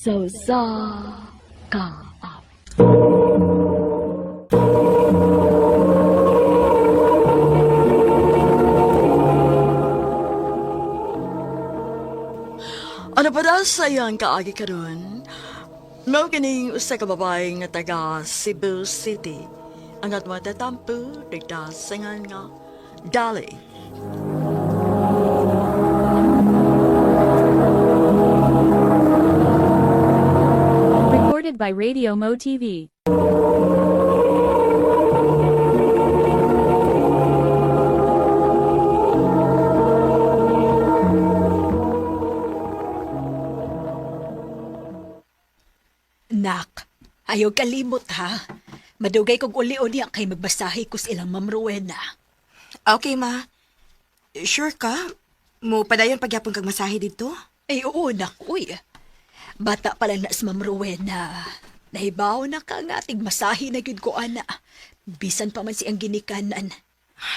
Sa usa ka awit. Ano pa daw sa iyang kaagi karon? Mao kining usa ka babae nga taga Cebu City. Ang atong tatampo nagdasingan nga Dali. Recorded by Radio Mo TV. Nak, ayaw kalimot ha. Madugay kog uli-uli ang kay magbasahi ko sa ilang Ma'am Rowena. Okay, ma. Sure ka? Mo padayon pagyapon kag masahe dito? Ay oo, nak, uy. Bata pa lang na si Ma'am Rowena. Nahibaw na ka nga ating masahi na gyud ko ana. Bisan pa man siyang ginikanan.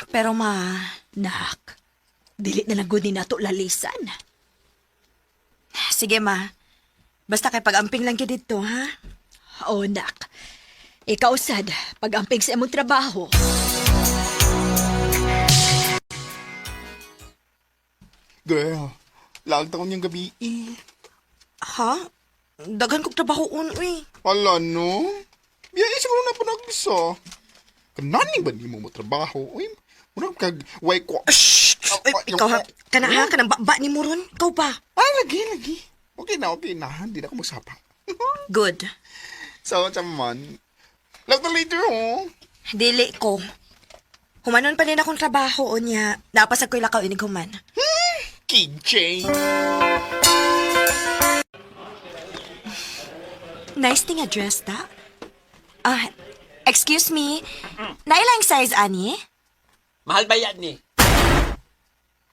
Pero ma, Nak, dili na lang gud ni nato lalisan. sige ma. Basta kay pag-amping lang gyud dito, ha? Oo, nak. Ikaw sad, pag-amping sa imong trabaho. Girl, laag taon niyang gabi eh. Ha? Daghan kog trabaho on, uy. Wala no. Biya siguro na po nag-isa. Kananing ba ni mo mo trabaho? Uy, murag kag way ko. Shh! Ay, ikaw ha? Kana ha? Kanang ba ni mo ron? Ikaw pa. Ah, lagi, lagi. Okay na, okay na. Hindi na ako magsapa. Good. So, chaman. Love na later, oh. Dili ko. Humanon pa din akong trabaho o niya. Napasag ko'y lakaw inig human. KJ. Nice thing address, ta? Ah, excuse me. Nailang size, ani? Mahal ba yan ni?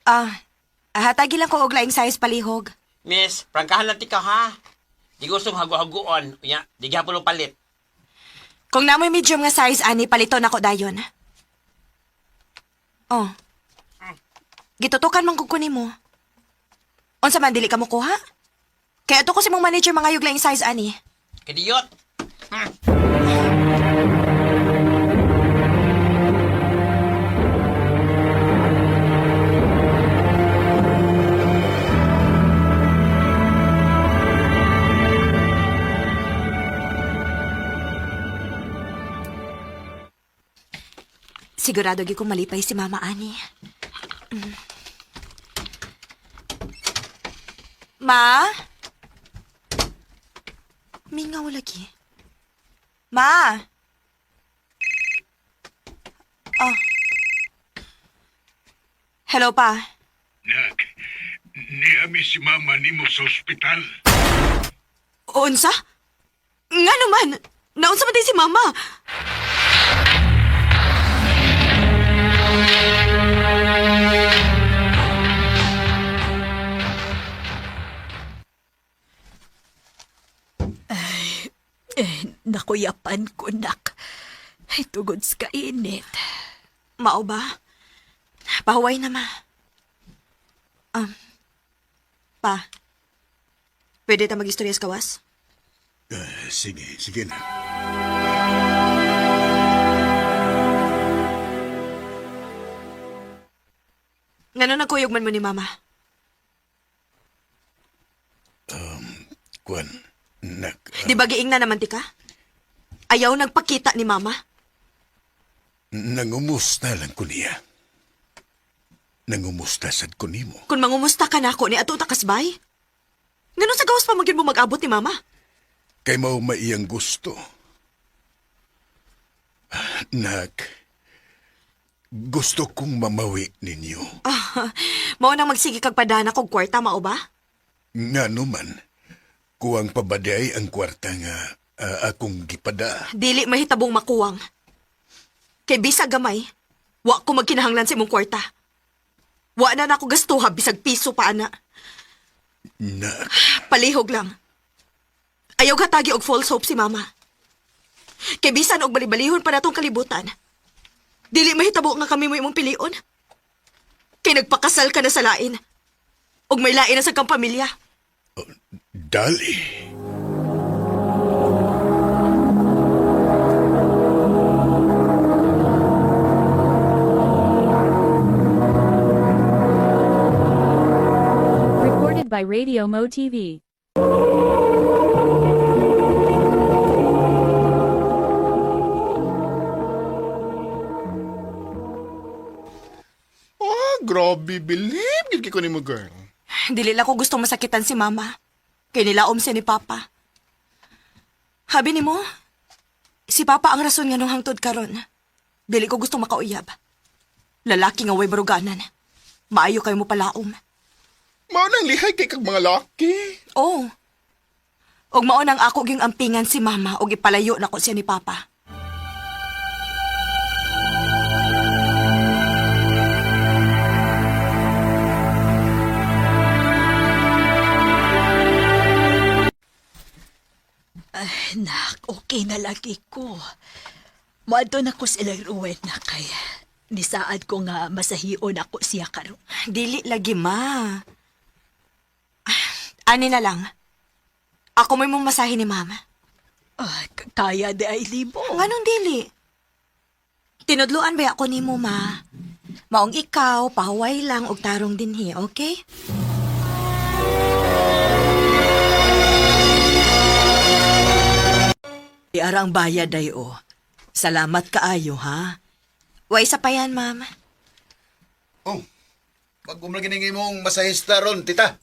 Ah, hatagi lang ko og laing size palihog. Miss, prangkahan lang ti ka ha. Di gustong hagu-haguon. Unya, di gihapon mo palit. Kung namoy medium nga size ani palito nako dayon. Oh. Gitutukan man kog kunin mo. Unsa man dili ka mo kuha? Kaya ato ko si mong manager mga laing size ani. Kadiyot. Sigurado gyud ko malipay si mama ani. Mm. Ma? Mingaw lagi. Ma? Oh. Hello pa. Nak, niami si mama nimo sa ospital. Unsa? Nga naman! Naunsa man din si mama? Eh, nakuyapan ko, nak. Ay, tugod sa kainit. Mao ba? Pahuway na ma. Um, pa. Pwede ta mag-istorya sa kawas? Sige, sige na. Ngano nagkuyog man mo ni mama? Kwan, nak, Di ba giing na naman ti ka? Ayaw nagpakita ni mama? nangumusta lang ko niya. Nangumusta sad ko nimo. Kung mangumusta ka na ako ni ato ta kasbay? Ngano sa gawas pa magyud mo mag-abot ni mama? Kay mao maiyang gusto. Nak, gusto kong mamawi ninyo. Ah, mao nang magsige kag padana kog kwarta mao ba? Nga naman, kuwang pabaday ang kwarta nga akong gipada. Dili mahitabong makuwang. Kay bisag gamay, wa ko magkinahanglan sa imong kwarta. Wa na nako gastuha bisag piso pa ana. Nak, Palihog lang. Ayaw hatagi og false hope si mama. Kay bisan og balibalihon pa natong kalibutan. Dili mahitabo nga kami mo imong pilion. Kay nagpakasal ka na sa lain. Og may lain na sa kang pamilya. Dali. by Radio Mo TV. Oh, grabe, believe. Gid ko nimo, girl. Dili lang ko gusto masakitan si mama. Kay nilaom siya ni Papa. Habi nimo, si Papa ang rason nga nung hangtod karon. Dili ko gusto makauyab. Lalaki nga way baruganan. Maayo kayo mo palaom. Mao nang lihay kay kag mga laki. Oo. Og mao nang ako gyung ampingan si mama og ipalayo nako siya ni Papa. Ay, nak, okay na lagi ko. Moadto na ko sa ilang Rowena kay nisaad ko nga masahion ako siya karon. Dili lagi ma. Ah, ani na lang. Ako may mamasahe ni mama. Ah, kaya di ay libo. Nganong dili? Tinudluan ba ako nimo ma? Maong ikaw, pahuway lang og tarong dinhi, okay? Iara ang bayad ay o. Salamat kaayo ha. Wa isa pa yan, ma'am. Oh, pag umlagi mong masahista ron, tita.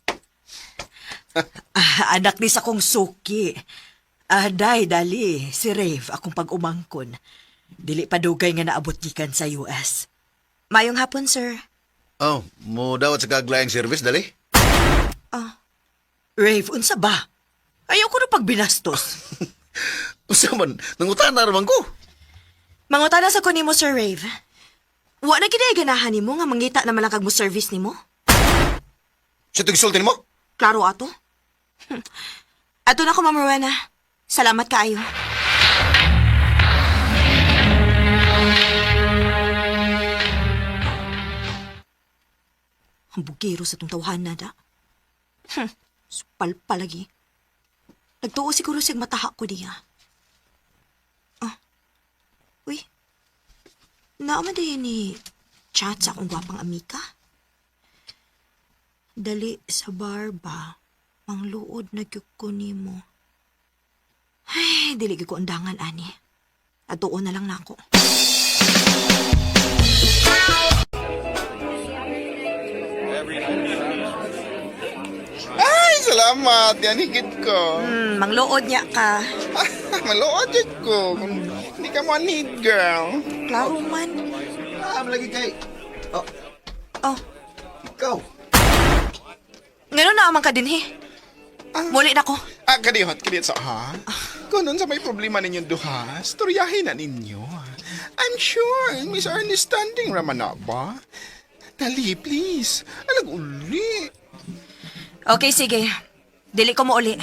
Ah, anak ni sa kong suki. Ah, day, dali. Si Rave, akong pag-umangkon. Dili pa dugay nga naabot gikan sa US. Mayong hapon, sir. Oh, mo dawat sa kaglayang service, dali. Rave, unsa ba? Ayaw ko na pagbinastos. Usa man, nangutana raman ko. Mangutana sa ko nimo, Sir Rave. Wa na gid ay ganahan nimo nga mangita naman lang kag mo service nimo? Sa tigsultin mo? Klaro ato. Ato na ko, Ma'am Rowena. Salamat kaayo. Ang bugiro sa tong tawhan na da. Supal palagi. Nagtuo siguro siyang mataha ko diya. Ah. Uy. Naama din ni chat sa akong gwapang amika. Dali sa bar ba? Mangluod na gyud ko nimo. Ay, dili gyud ko undangan ani. Atuon na lang nako. Ay, salamat. Yan, higit ko. Mangluod niya ka. Maluod jud ko. Kung hindi ka mo need, girl. Klaro man. Ah, lagi kay. Oh, Oh, ikaw. ngano na man ka dinhi? Muli na ko. Ah, kadihot, kadihot sa ha? Kung nun sa may problema ninyong duha, storyahin na ninyo. I'm sure, misunderstanding raman na ba? Dali, please. Alag uli. Okay, sige. Dili ko mo uli.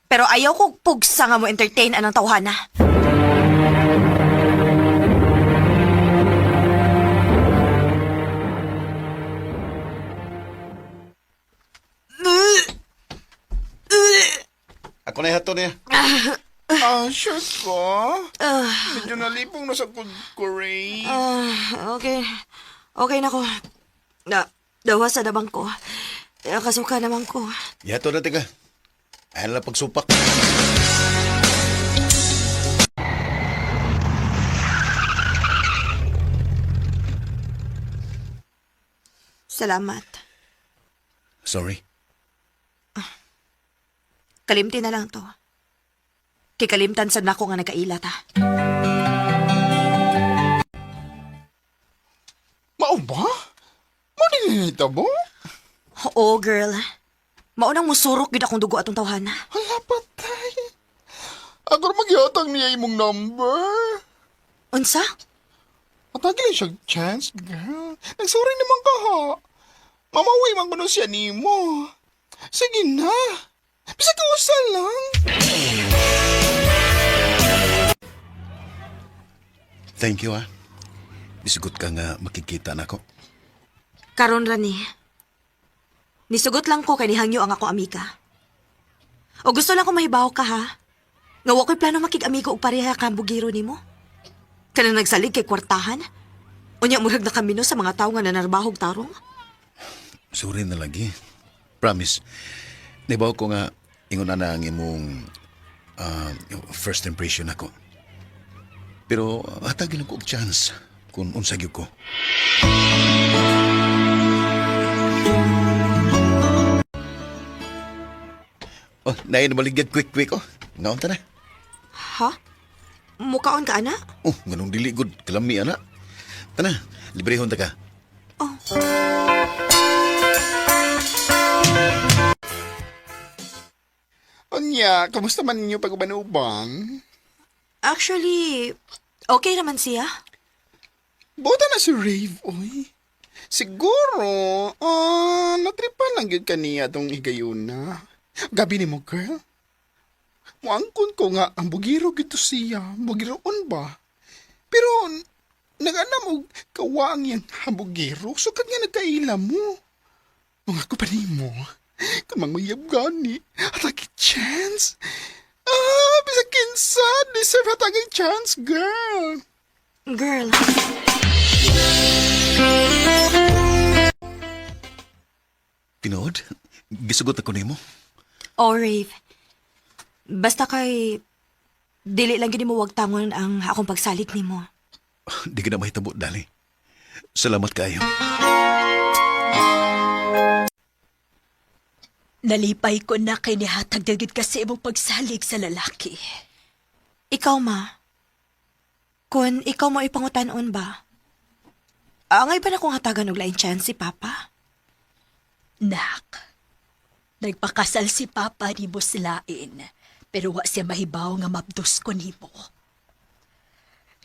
Pero ayaw ko pugsa nga mo entertain anang tawhana. Ako na ihato niya. Ah, sure ko. Medyo nalipong na sa kod ko, Ray. Ah, okay. Okay na ko. Na, dawa sa dabang ko. Eh, Kasuka naman ko. Ihato na, tika. Ayan lang pagsupak. Salamat. Sorry. Kalimti na lang to. Kikalimtan sad nako nga nagkailat ha. Mao ba? Mao din nahitabo? Oo, girl. Maunang musurok gid akong dugo atong tawhana. Hala, patay. Ako ra magyatag niya imong number. Unsa? Matagi lang siya chance, girl. Nagsorry naman ka, ha? Mamawi man kuno siya nimo. Sige na. Bisag ka usa lang. Thank you, ah. Bisugot ka nga makikita na ako. Karon ra ni. Nisugot lang ko kay nihangyo ang ako amika. O gusto lang ko mahibaw ka ha. Nga wa ko'y plano makig-amigo og pareha ka ang bugiro nimo. Kanang nagsalig kay kwartahan. Unya murag na kami no sa mga tawo nga nanarbahog tarong. Sorry na lagi. Promise. Nibaw ko nga ingon na ang imong first impression ako. Pero hatagin lang ko og chance kung unsa gyud ko. Oh, naay nabaligyag quick quick oh. Ngaon ta na. Ha? Mukaon ka, ana? Oh, ganong dili good kalami ana. Tana, librehon ta ka. Oh. Unya, kamusta man ninyo pag-uban-uban? Actually, okay naman siya. Buta na si Rave, oy. Siguro, natripan lang yun kaniya tong higayuna. Gabi ni mo, girl. Muangkon ko nga, ang bugiro gito siya. Bugiroon ba? Pero, nag-anam og kawaang yang hambugiro, sukat nga nagkaila mo. Mga ko pa nimo, kung manguyab gani, hatagi chance. Bisag kinsa, deserve hatagi chance, girl. Girl. Tinuod? Gisugot ako nimo. Oh, Rave. Basta kay dili lang gini mo wag tangon ang akong pagsalig nimo. Di ka na mahitabo, dali. Salamat kayo. Nalipay ko na kay nihatag dagid kasi imong pagsalig sa lalaki. Ikaw, ma. Kun ikaw mo ipangutanon ba? Angay ba na kung hatagan og lain chance si Papa? Nak, nagpakasal si Papa nimo silain, pero wa siya mahibaw nga mabdos ko nimo.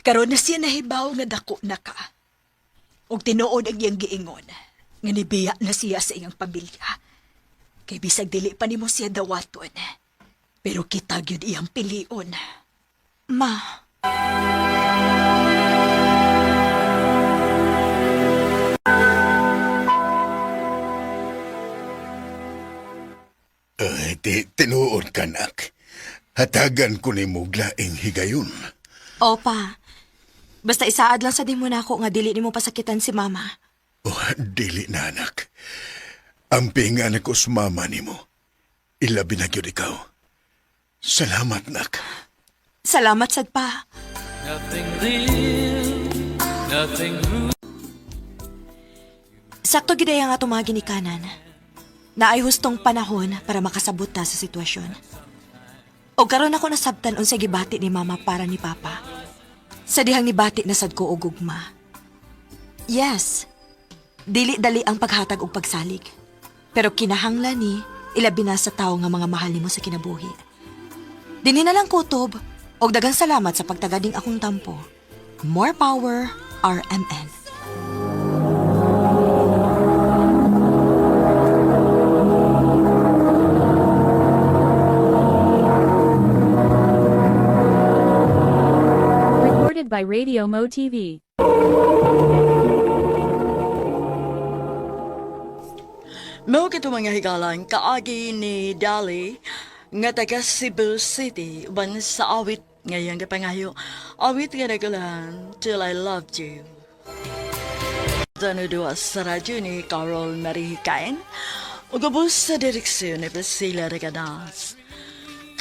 Karon na siya nahibaw nga dako na ka. Og tinuod ang iyang giingon, nga nibiya na siya sa iyang pamilya. Kay bisag dili pa nimo siya dawaton, pero kita gyud iyang pilion. Ma, Ay, tinuod ka, nak. Hatagan ko ni mo laing higayon. opa. Basta isaad lang sa di mo na ako nga dili nimo pasakitan si Mama. Oh, dili na, anak. Ang pinga na ko sa mama nimo. Ilabi na gyud ikaw. Salamat, nak. Salamat sad pa. Sakto gidaya nga tumagi ni kanan. Naay hustong panahon para makasabot ta sa sitwasyon. O karon ako nasabtan unsay gibati ni mama para ni papa. Sa dihang nibati na sad ko og gugma. Yes. Dili dali ang paghatag og pagsalig. Pero kinahanglan ni ilabi na sa tawo nga mga mahal nimo sa kinabuhi. Dinhi na lang kutob og daghang salamat sa pagtagading akong tampo. More power, RMN. Recorded by Radio Mo TV. Mao kito mga higalan kaagi ni Dali nga taga Cebu City uban sa awit ngayong gipangayo. Awit nga nagalan Till I Loved You. Danuduwa sa radyo ni Carol Marie Hikain ug ubos sa direksyon ni Priscilla Reganas.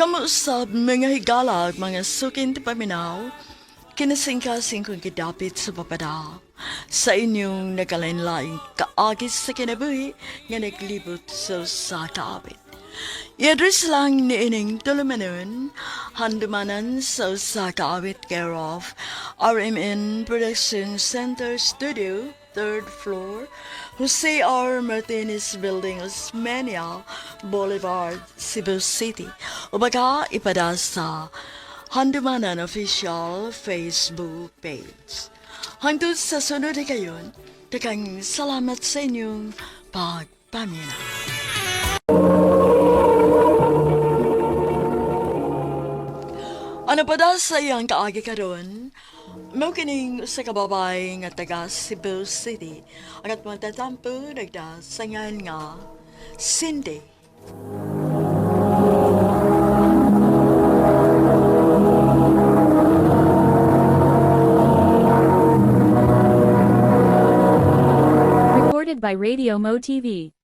Kamusab mga higala ug mga sukin ti paminaw, kinasingkasing kong gidapit sa papada. Sa inyong nagkalain-laing kaagis sa kinabuhi nga naglibot sa usa ka awit. I-address lang ni ining tulumanon, handumanan sa usa ka awit care of RMN Production Center Studio, third floor, Jose R. Martinez Building, Osmeña Boulevard, Cebu City. O baka ipada sa Handumanan Official Facebook page. Hangtod sa sunod kayon, daghang salamat sa inyong pagpaminaw. Ano pa daw sa iyang kaagi karon? Mao kining usa ka babae nga taga Cebu City. Ang atong tatampo nagdasangan nga Cindy. Recorded by Radio Mo TV.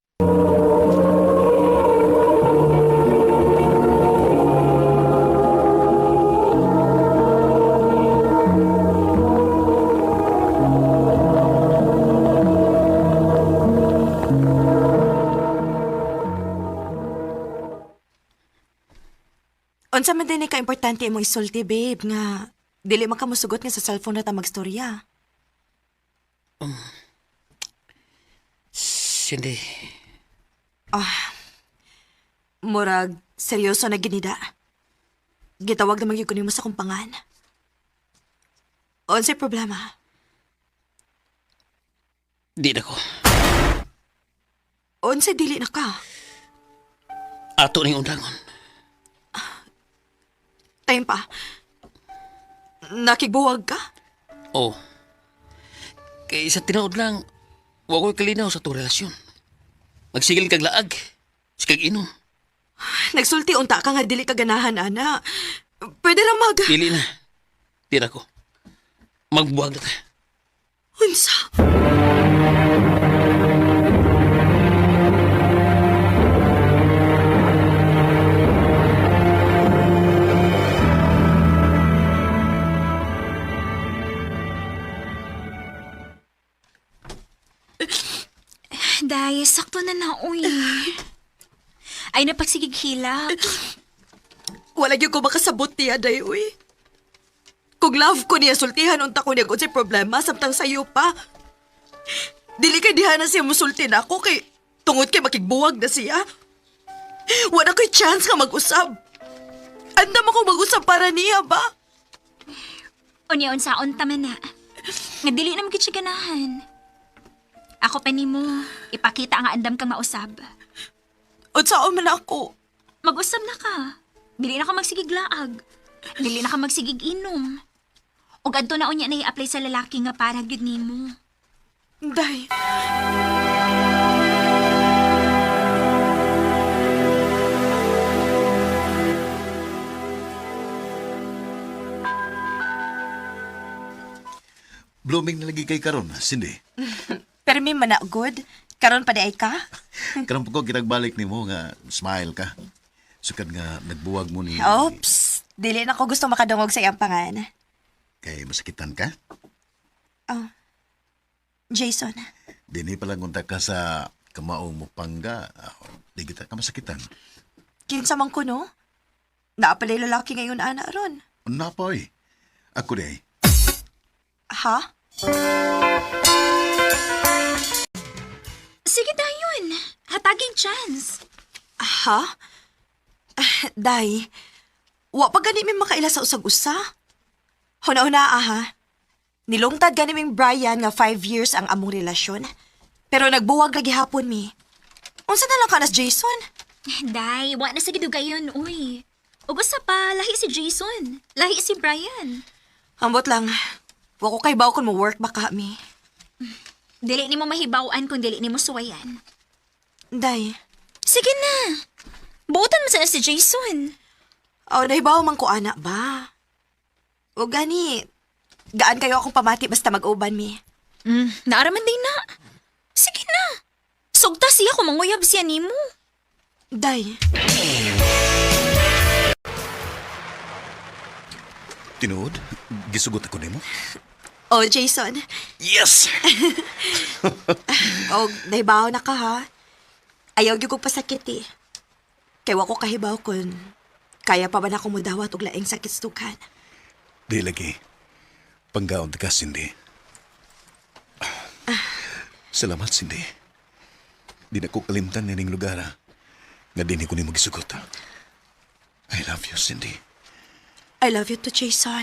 Unsa man din ka importante imong isulti, babe, nga dili man ka mosugot nga sa cellphone na ta magstorya. Cindy, Murag, seryoso na ginida. Gitawag na magyud ko nimo sa kumpangan. Unsay problema? di na ko. Unsay dili na ka? Ato ning undangon. Time pa. Nakigbuwag ka? Oh. Kay sa tinuod lang, wa ko'y kalinaw sa itong relasyon. Magsigil kag laag, sikag inom. Nagsulti unta ka nga dili ka ganahan, ana. Pwede ra mag... Dili na. Di na ko. Magbuwag na ta. Unsa? Day, sakto na na, uy. Ay, napagsigig hilak. Wala gyud ko makasabot niya, day, uy. Kung love ko niya, sultihan unta ko niya kung sa'y problema, samtang sayo pa. Dili kay diha na siya musulti na ako kay tungod kay makigbuwag na siya. Wala ko'y chance nga mag-usab. Andam ako mag-usab para niya ba? Unya, unsaon tama na. Nga dili na magkit siya ganahan. Ako pa nimo, ipakita nga andam kang mausab. Unsaon man ako. Mag-usab na ka. Dili na ka magsigig laag. Dili na ka magsigig inom. Ug adto na unya na i-apply sa lalaki nga para gyud nimo. Day. Blooming na lagi kay karon, Cindy. Pero may mana good. Karon pa di ay ka? Karon pa ko kinagbalik nimo nga smile ka. Sukad nga nagbuwag mo ni Oops. Dili na ko gusto makadungog sa iyang pangan. kay masakitan ka. Jason. Dini pa lang unta ka sa kamaong mo pangga. Di kita ka masakitan. Kinsa man ko, no? Naapalay lalaki ngayon, ana, ron. Napoy. Ako di ay. Ha? Sige dayon. Hataging chance. Ha? Ah, Day, wa pa gani mi makaila sa usag-usa. Huna-huna, aha. Nilungtad gani ming Brian nga 5 years ang among relasyon. Pero nagbuwag lagi hapon mi. Unsa na lang ka nas Jason? Day, wa na sa gidugayon, uy. Ug usa pa, lahi si Jason. Lahi si Brian. Ambot lang. Wa ko kay baw kung mo work baka mi. Dili nimo mahibaw-an kung dili nimo suwayan. Day, Sige na. Buotan mo sana si Jason. oh, nahibaw man ko ana ba? O gani, gaan kayo akong pamati basta mag-uban mi. Naaraman din na. Sige na. Sugta siya kung manguyab siya nimo. Day, Tinuod, gisugot ako nimo. oh Jason, Yes. og nahibaw na ka ha. Ayaw gyud kog pasakit eh. Kay wa ko kahibaw kun kaya pa ba na ako mudawat og laing sakit sa dughan. Di lagi. Panggaon ta ka, Cindy. Salamat, Cindy. Di na ko kalimtan nining lugar, ha. Nga di ni ko nimo gisugot. I love you, Cindy. I love you too, Jason.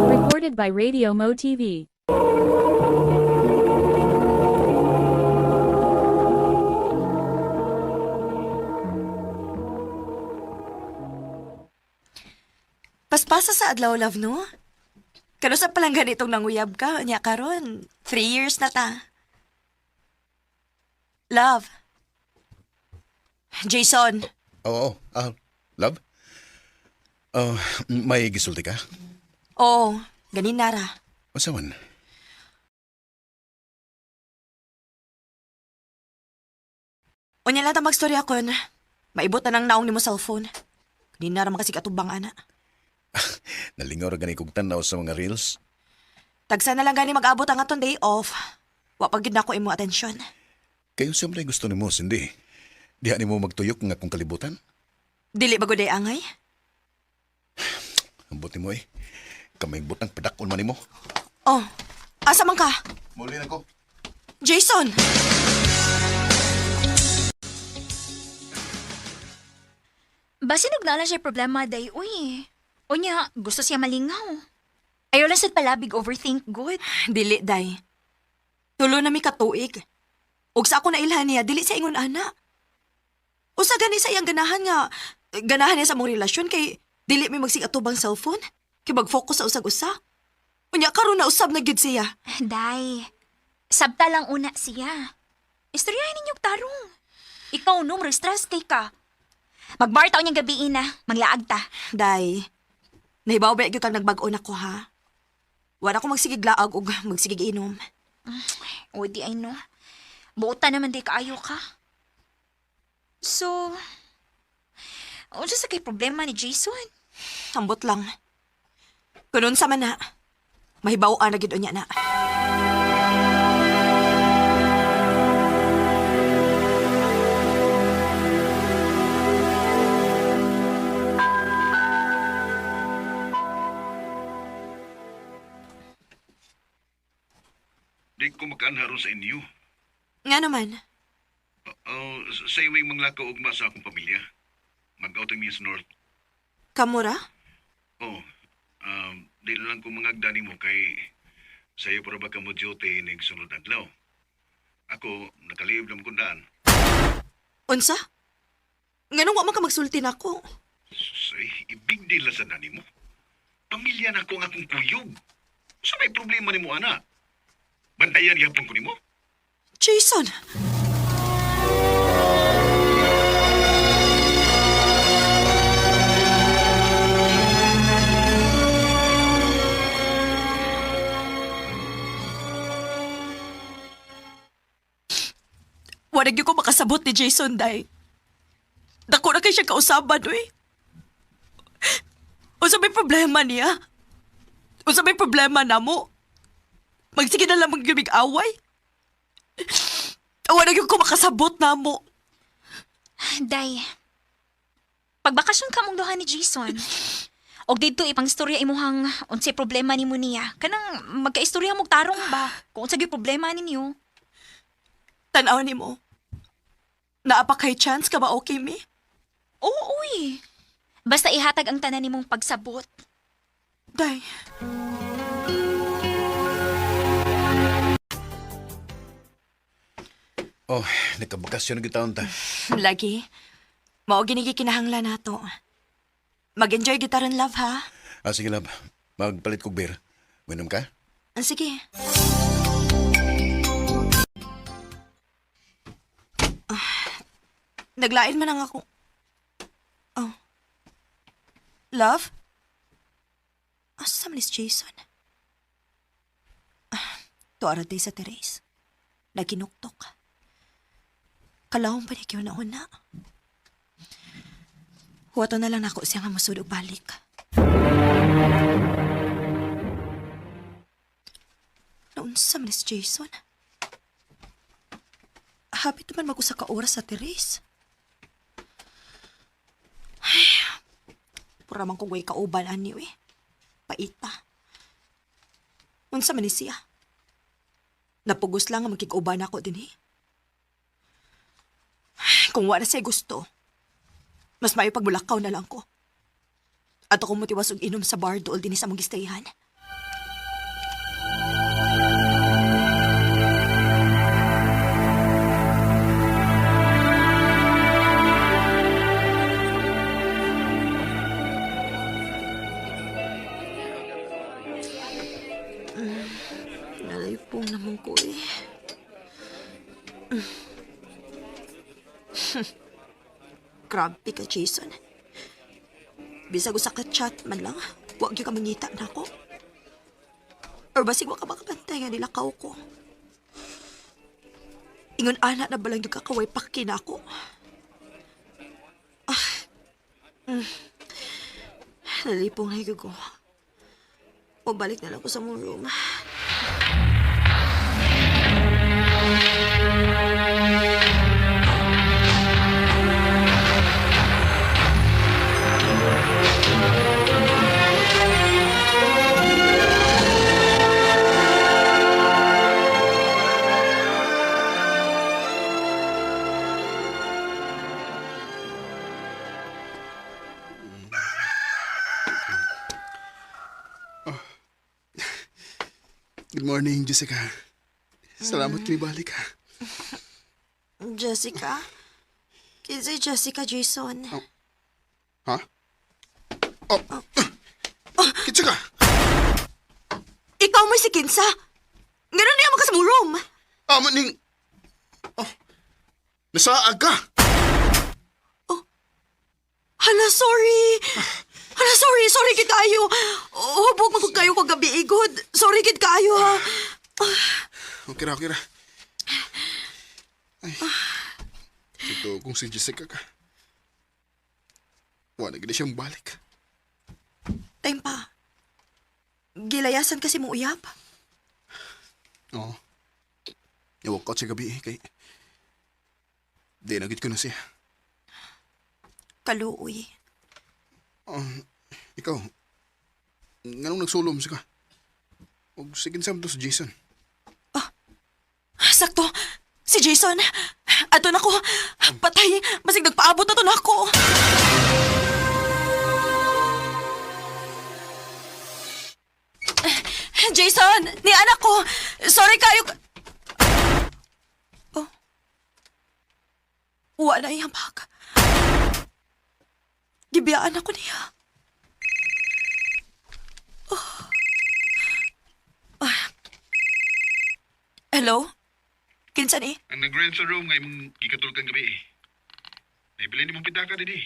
Recorded by Radio Mo TV. Paspasa sa adlaw, love, no? Kano sa palang ganitong nanguyab ka, nya karon, 3 years na ta. Love. Jason, Oo, love? Ah, may gisulti ka? oo, ganin nara. Unsa man? Unya lang ta magstorya kon. Maibot na nang naong nimo cellphone. Ganin nara makasig atubang ana. Nalingaw ra gani kog tan-aw sa mga reels. Tagsa na lang gani mag-abot ang atong day off. Wa pa gid nako imo atensyon. Kayo siyempre gusto nimo, Cindy. Diha nimo magtuyok nga akong kalibutan. Dili ba gud ay angay? Ambot nimo eh. Kamay butang padakon man nimo. Oh, asa man ka? Muli na ko. Jason! Basin og naa lang siya problema day uy. Unya, gusto siya malingaw. Ayaw lang sad palabig overthink good. Dili, day. Tulo na mi katuig. Ug sa ako nailhan niya, dili sa ingon ana. Usa gani sa iyang ganahan nga, ganahan niya sa mong relasyon kay dili mi magsig atubang cellphone, kay mag-focus sa usag-usa. Unya karon na usab na gyud siya. Day, sabta lang una siya. Istoryahin ninyo tarong. Ikaw no, murag stress kay ka. Magbar taon niyang gabi na, manglaag ta. Day, nahibaw ba gyud kang nagbag-o na ko ha? Wala ko magsigig laag ug magsigig inom. O di ay no. Buota naman di kaayo ka. So, unsa sa kay problema ni Jason? Ambot lang. Kunon sa man na, mahibaw-an na gyud unya na. Di ko makaanharon sa inyo. Nga naman, Oh, sa iyo may manglakaw ugma sa akong pamilya. Mag-outing mi sa North. kamura? Oh, di na lang ko mangagda nimo kay sa iyo para ba ka mo duty nig sunod adlaw. Ako, nakalib na kundaan. Unsa? Nganong wa man ka magsulti nako? Say, ibig deal na sa nani mo. Pamilya na ko ang akong kuyog. Sa may problema nimo ana? Bantayan gyapon ko nimo? Jason! Wala gyud ko makasabot ni Jason, day. Dako na kay siya kausaban, uy. Unsa may problema niya? Unsa may problema namo? Magsige na lang magyumig away? Wala gyud ko makasabot namo. Day, pagbakasyon ka mong duha ni Jason, og didto ipangstorya imuhang unsay problema nimo niya. Kanang magkaistorya mog tarong ba? Kung unsa gyud problema ninyo. Tanaw nimo. Naa pa kay chance ka ba okay mi? Oo, uy. Basta ihatag ang tanan nimong pagsabot. Day. Oh, nakabakasyon na gyud taon ta. Lagi. Mao gini kinahanglan nato. Mag-enjoy gyud ta ron, love ha. Ah, sige love. Magpalit kog beer. Minom ka? Ah, sige. Ah, naglain man ang ako. Oh. Love? Asa man is Jason? Ah, tuara day sa Therese. Naginuktok. Kalawang pa niya na una. Huwato na lang nako siya nga musud og balik. Naunsa man is Jason? Hapit naman mag-usa ka oras sa Therese. Ay, pura man kong way kauban ani eh. Paita. Unsa man ni siya? Napugos lang nga magkig-uban ako din eh. Ay, kung wala siya gusto, mas maayo pagmulakaw na lang ko. At ako motiwas og inom sa bar dool din sa mong gistayahan. Nalaypong naman ko eh. Grabe ka, Jason. Bisag usa ka chat man lang, wa gyud ka mangita nako. Or basig wa ka makabantay nga nilakaw ko. Ingon ana na balang gyud ka kaway paki nako. Ah. Nalipong na gyud ko. Mabalik na lang ko sa mong room. Good morning, Jessica. Salamat kinibalik ha. Jessica? Kinsa Jessica, Jason? Ha? Oh. Kitsa ka! Ikaw mo si Kinsa. Ganun niya mo ka sa mong room. Amo ning... Oh. Nasaag ka! Hala, sorry. Hala, sorry. Sorry gid kayo. Hubog man kog kayo kagabi, igod. Sorry gid kayo, ha. Okay ra, okay ra. Ay. Ito kung si Jessica ka. Wala gid siyang balik. Time pa. Gilayasan kasi mong uyab. Oo. I-walk out siya gabi eh, kay... Di na gid ko na siya. Kaluoy. Ikaw, nganong nagsulom siya ka? Og sige sa to si Jason. Sakto. Si Jason. Ato na ko. Patay. Masig nagpaabot na to na ako. Jason! Ni anak ko! Sorry kayo. Oh. Wala iyang bag. Gibiyaan ako niya. Oh. Ah. Hello? Kinsa ni? Ang nag-rent sa room nga imong gikatulkan gabi eh. Naibili ni mong pitaka dinhi.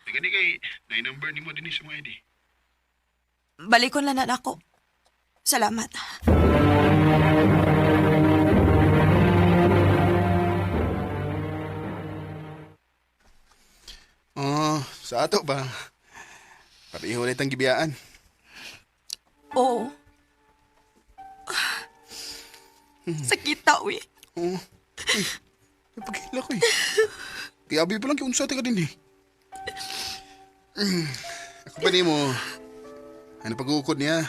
Nagani kay na number nimo dinhi sa mga ID. Balikon lang na ako. Salamat. Oh, sa ato ba? Pareho ulit ang gibiyaan. Oo. Sakit ta, uy. Oo. Uy, napagkila ko eh. Kaya abi pa lang kay unsa ta ka din eh. Ako pa nimo. Ano pag-uukod niya?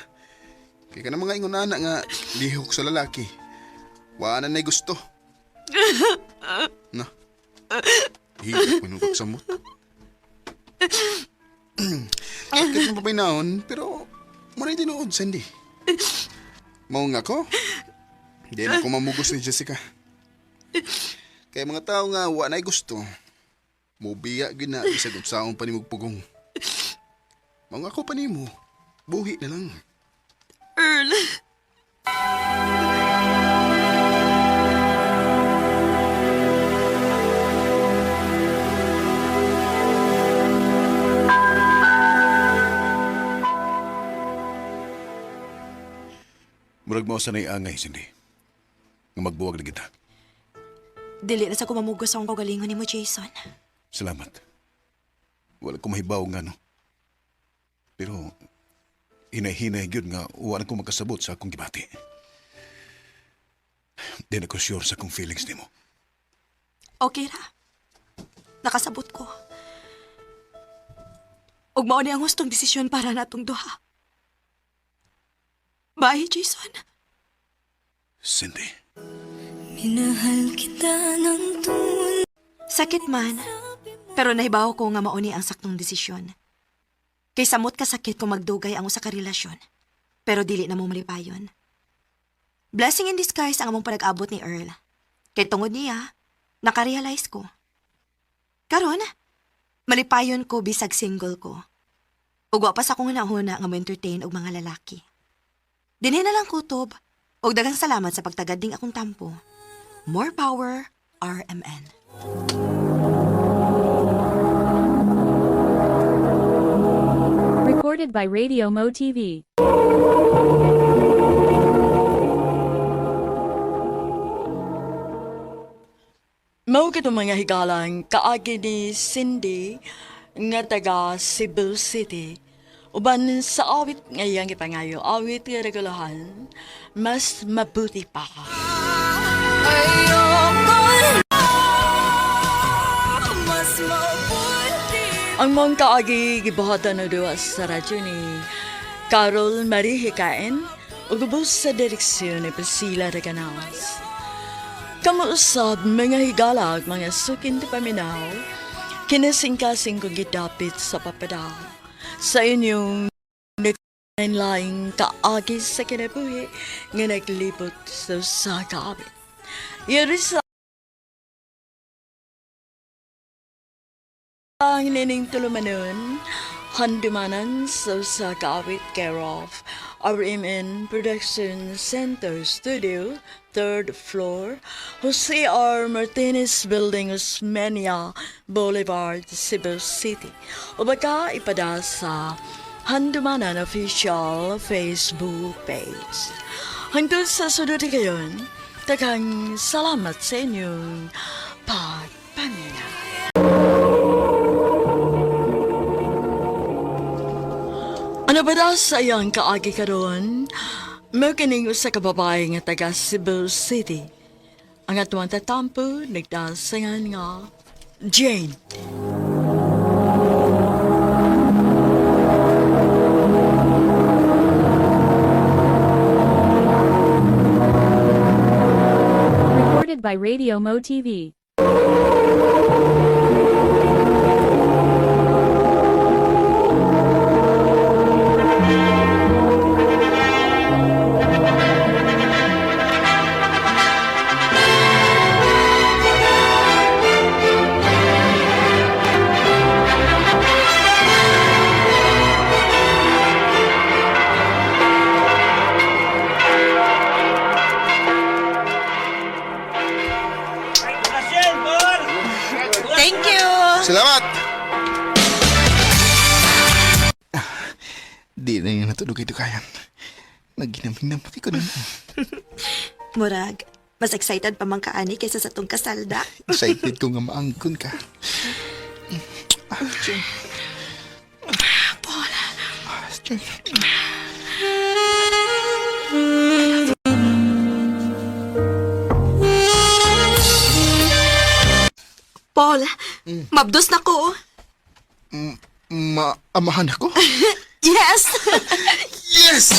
Kaya ka na mga ingon ana nga lihok sa lalaki. Wa na na'y gusto. Na. Hirap mo nung pagsamot. Sakit mo paminaon, pero maray tinuod, Sandy. Mao nga ko. Hindi na ako mamugos ni Jessica. Kaya mga tao nga, wa na'y gusto. Mubiya gyud na bisag unsaon pa nimo pugong. Mao nga ako pa nimo. Buhi na lang. Earl. Murag mao sanay angay, Cindy. Nga magbuwag na kita. Dili na sa kumamugos akong kagalingon nimo, Jason. Salamat. Wala ko mahibaw nga, no? Pero, hinay-hinay gyud nga wala ko makasabot sa akong gibati. Di na ko sure sa akong feelings nimo. Okay ra. Nakasabot ko. Ug mao ni ang hustong desisyon para natong duha. Bye, Jason. Cindy. Sakit man, pero nahibaw ko nga mao ni ang saktong desisyon. Kay samot ka sakit kung magdugay ang usa ka relasyon, pero dili na mo malipayon. Blessing in disguise ang among panag-abot ni Earl. Kay tungod niya, nakarealize ko. Karon, malipayon ko bisag single ko. Ug wa pa sa akong hunahuna nga mo-entertain og mga lalaki. Dinhi na lang kutob, ug daghang salamat sa pagtagad ding akong tampo. More power, RMN. Recorded by Radio Mo TV. Mao kitong mga higalang kaagi ni Cindy nga taga Cebu City. Uban sa awit nga iyang ipangayo, awit nga regulahan, mas mabuti pa. Ang mong kaagi gibuhatan og duwa sa radyo ni Carol Marie Hikain ug ubos sa direksyon ni Priscilla Recanales. Kamuusab mga higala ug mga sukin ti paminaw, kinasingkasing kong gidapit sa papadal. Sa inyong Laing kaagi sa kinabuhi nga naglibot sa usa ka awit. Yari sa ang nining tulumanon, handumanan sa usa ka awit care of RMN Production Center Studio, third floor, Jose R. Martinez Building, Osmeña Boulevard, Cebu City. O baka ipada sa Handumanan Official Facebook page. Hangtod sa sunod kayon, tagang salamat sa inyong pagpaminaw. Ano ba daw sa iyang kaagi karon? Mao kining usa ka babae nga taga Cebu City. Ang atuang tatampo nagdasangan nga Jane. Recorded by Radio Mo TV. Thank you! Salamat! Di na yung natulog ito kayan. Naginaming pati ko nun. Murag, mas excited pa man kaani kaysa sa tong kasalda. Excited ko nga maangkon ka. Ah, Jane. Paul. Ah, Jane. Paul, mabdos na ko. Maamahan ako? Yes! Yes!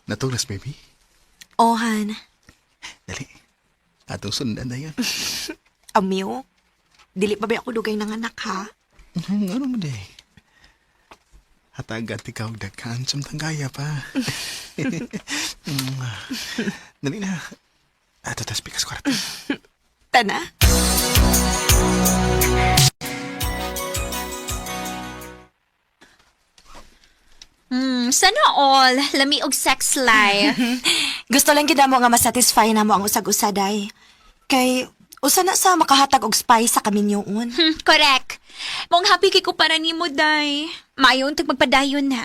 Natulas, baby. Ohan, Dali. Atong sundan na yun. amyo, dili pa ba ako dugay ng anak ha? Ano mo day? Hatagat ikaw daghan samtang kaya pa. Dali na. Ato tas pikas kwarto. Tana? Sana all. Lami og sex life. Gusto lang gid mo nga masatisfy na mo ang usag-usa day. Kay usa na sa makahatag og spice sa kaminyoon. Correct. Mong happy kay ko para nimo, day. Maayo untag magpadayon na.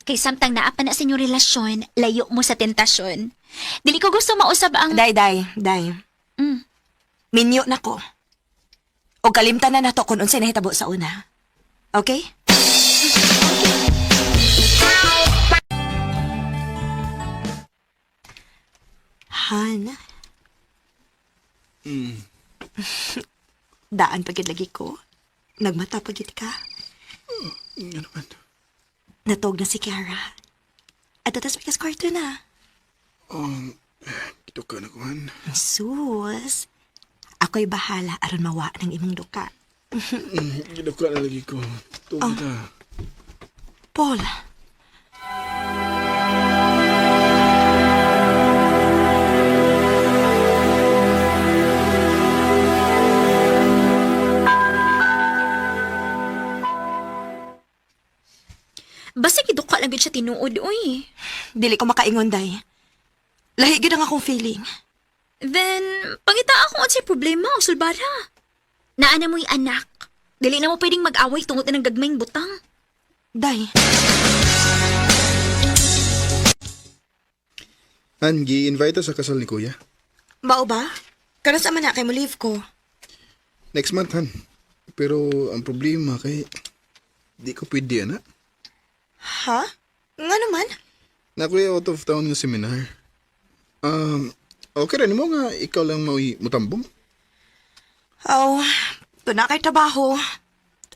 Kay samtang naa pa na sa inyong relasyon, layo mo sa tentasyon. Dili ko gusto mausab ang... Day, day, day. Minyo na ko. O kalimtan na nato kung unsay nahitabo sa una. Okay? Han. Daan pagid lagi ko. Nagmata pagid ka. Ano man? Natog na si Kiara. At atas pikas kwarto na. Ito ka na kuhan. Sus, ako'y bahala aron mawa ng imong duka. Giduka na lagi ko. Tugod na. Paul. Basta giduka lang gid siya tinuod, uy. Dili ko makaingon, day. Lahi gid ang akong feeling. Then, pangita ako unsay problema o sulbara. Naa na mo'y anak. Dili na mo pwedeng mag-away tungod na ng gagmayng butang. Day, Han, gi-invite sa kasal ni Kuya. mao ba? Karon sa man na kay mo leave ko. Next month, Han. Pero ang problema kay di ko pwede ana. Ha? Nga naman? Nakuya out of town nga seminar. Okay ra nimo nga ikaw lang mao'y mutambong. Aw, oh, na kay trabaho.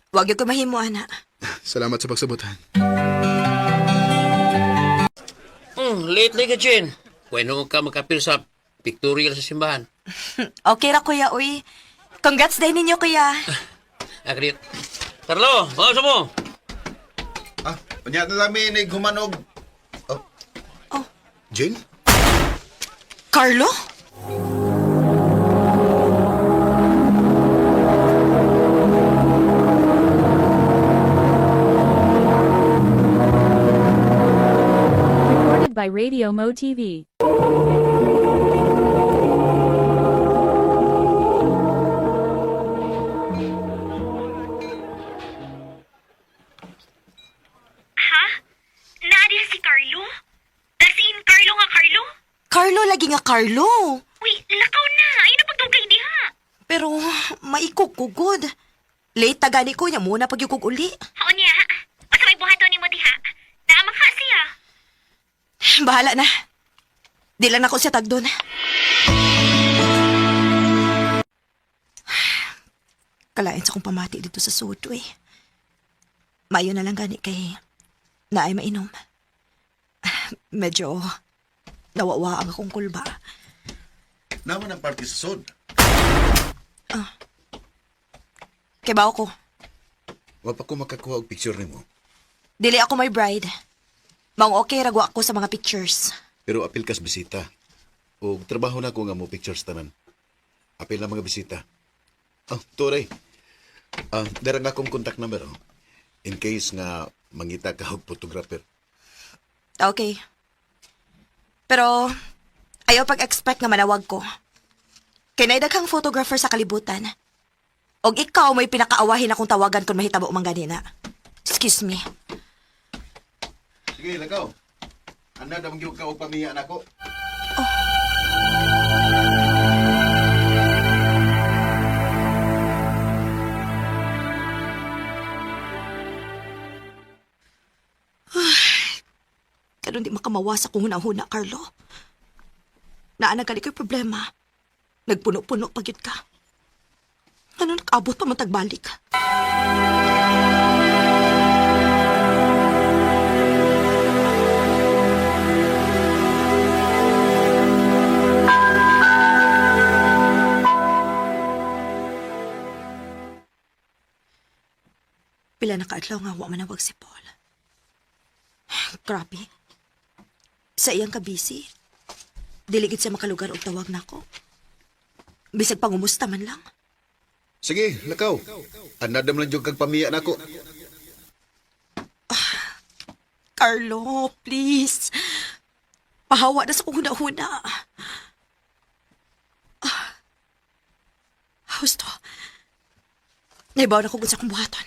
Wag yung ko mahimo, ana. Salamat sa pagsabutan. Lately ka, Jen. Bueno ka makapil sa pictorial sa simbahan. Okay ra, kuya, uy. Congrats din ninyo, kuya. Agreed. Carlo, mga mo? Ah, unya na lang may humanog. Oh. Oh. Jane? Carlo? Recorded by Radio Mo TV. Ha? Naadiha si Carlo? As in, Carlo nga Carlo? Carlo, lagi nga Carlo. Uy, lakaw na! Ay, napagdugay diha! Pero maikog ko good. Late ta gani ko niya muna pagyukog uli. Hao niya, Basta may buhaton nimo diha. Naamang ka siya. Bahala na. Di lang ako siya tagdon. Kalain sa kong pamati dito sa Soto eh. Mayo na lang gani kay naay mainom. Medyo nawawa ang akong kulba. Naman ang party sa sod. Kay bao ko, Wa pa ko makakuha og picture nimo. dili ako may bride. Maong okay ragwa ako sa mga pictures. Pero apil kas bisita. Og trabaho na ko nga mo pictures tanan. Apil na mga bisita. Oh, turay. Ah, dara nga akong contact number oh. In case nga mangita ka og photographer. Okay. Pero ayaw pag-expect nga manawag ko. Kay naay daghang photographer sa kalibutan. Og ikaw may pinakaawahin akong tawagan kung mahitabo man ganina. Excuse me. Sige, lakaw. Anda damang gyud ka og pamiya nako. Karon di makamawa sa kong hunahuna, Carlo. Naa na gali ko'y problema. Nagpuno-puno pa gyud ka. Ano nakaabot pa man tagbalik? Pila na kaadlaw nga wa manawag si Paul. Grabe. Sa iyang kabisi, dili gid siya makalugar og tawag nako. Bisag pangumusta man lang. Sige, lakaw. Anda damang gyud kag pamiya nako. Carlo, please. Pahawa na sa kong huna-huna. Ah. Husto. Naibaw na ko kung sa akong buhaton.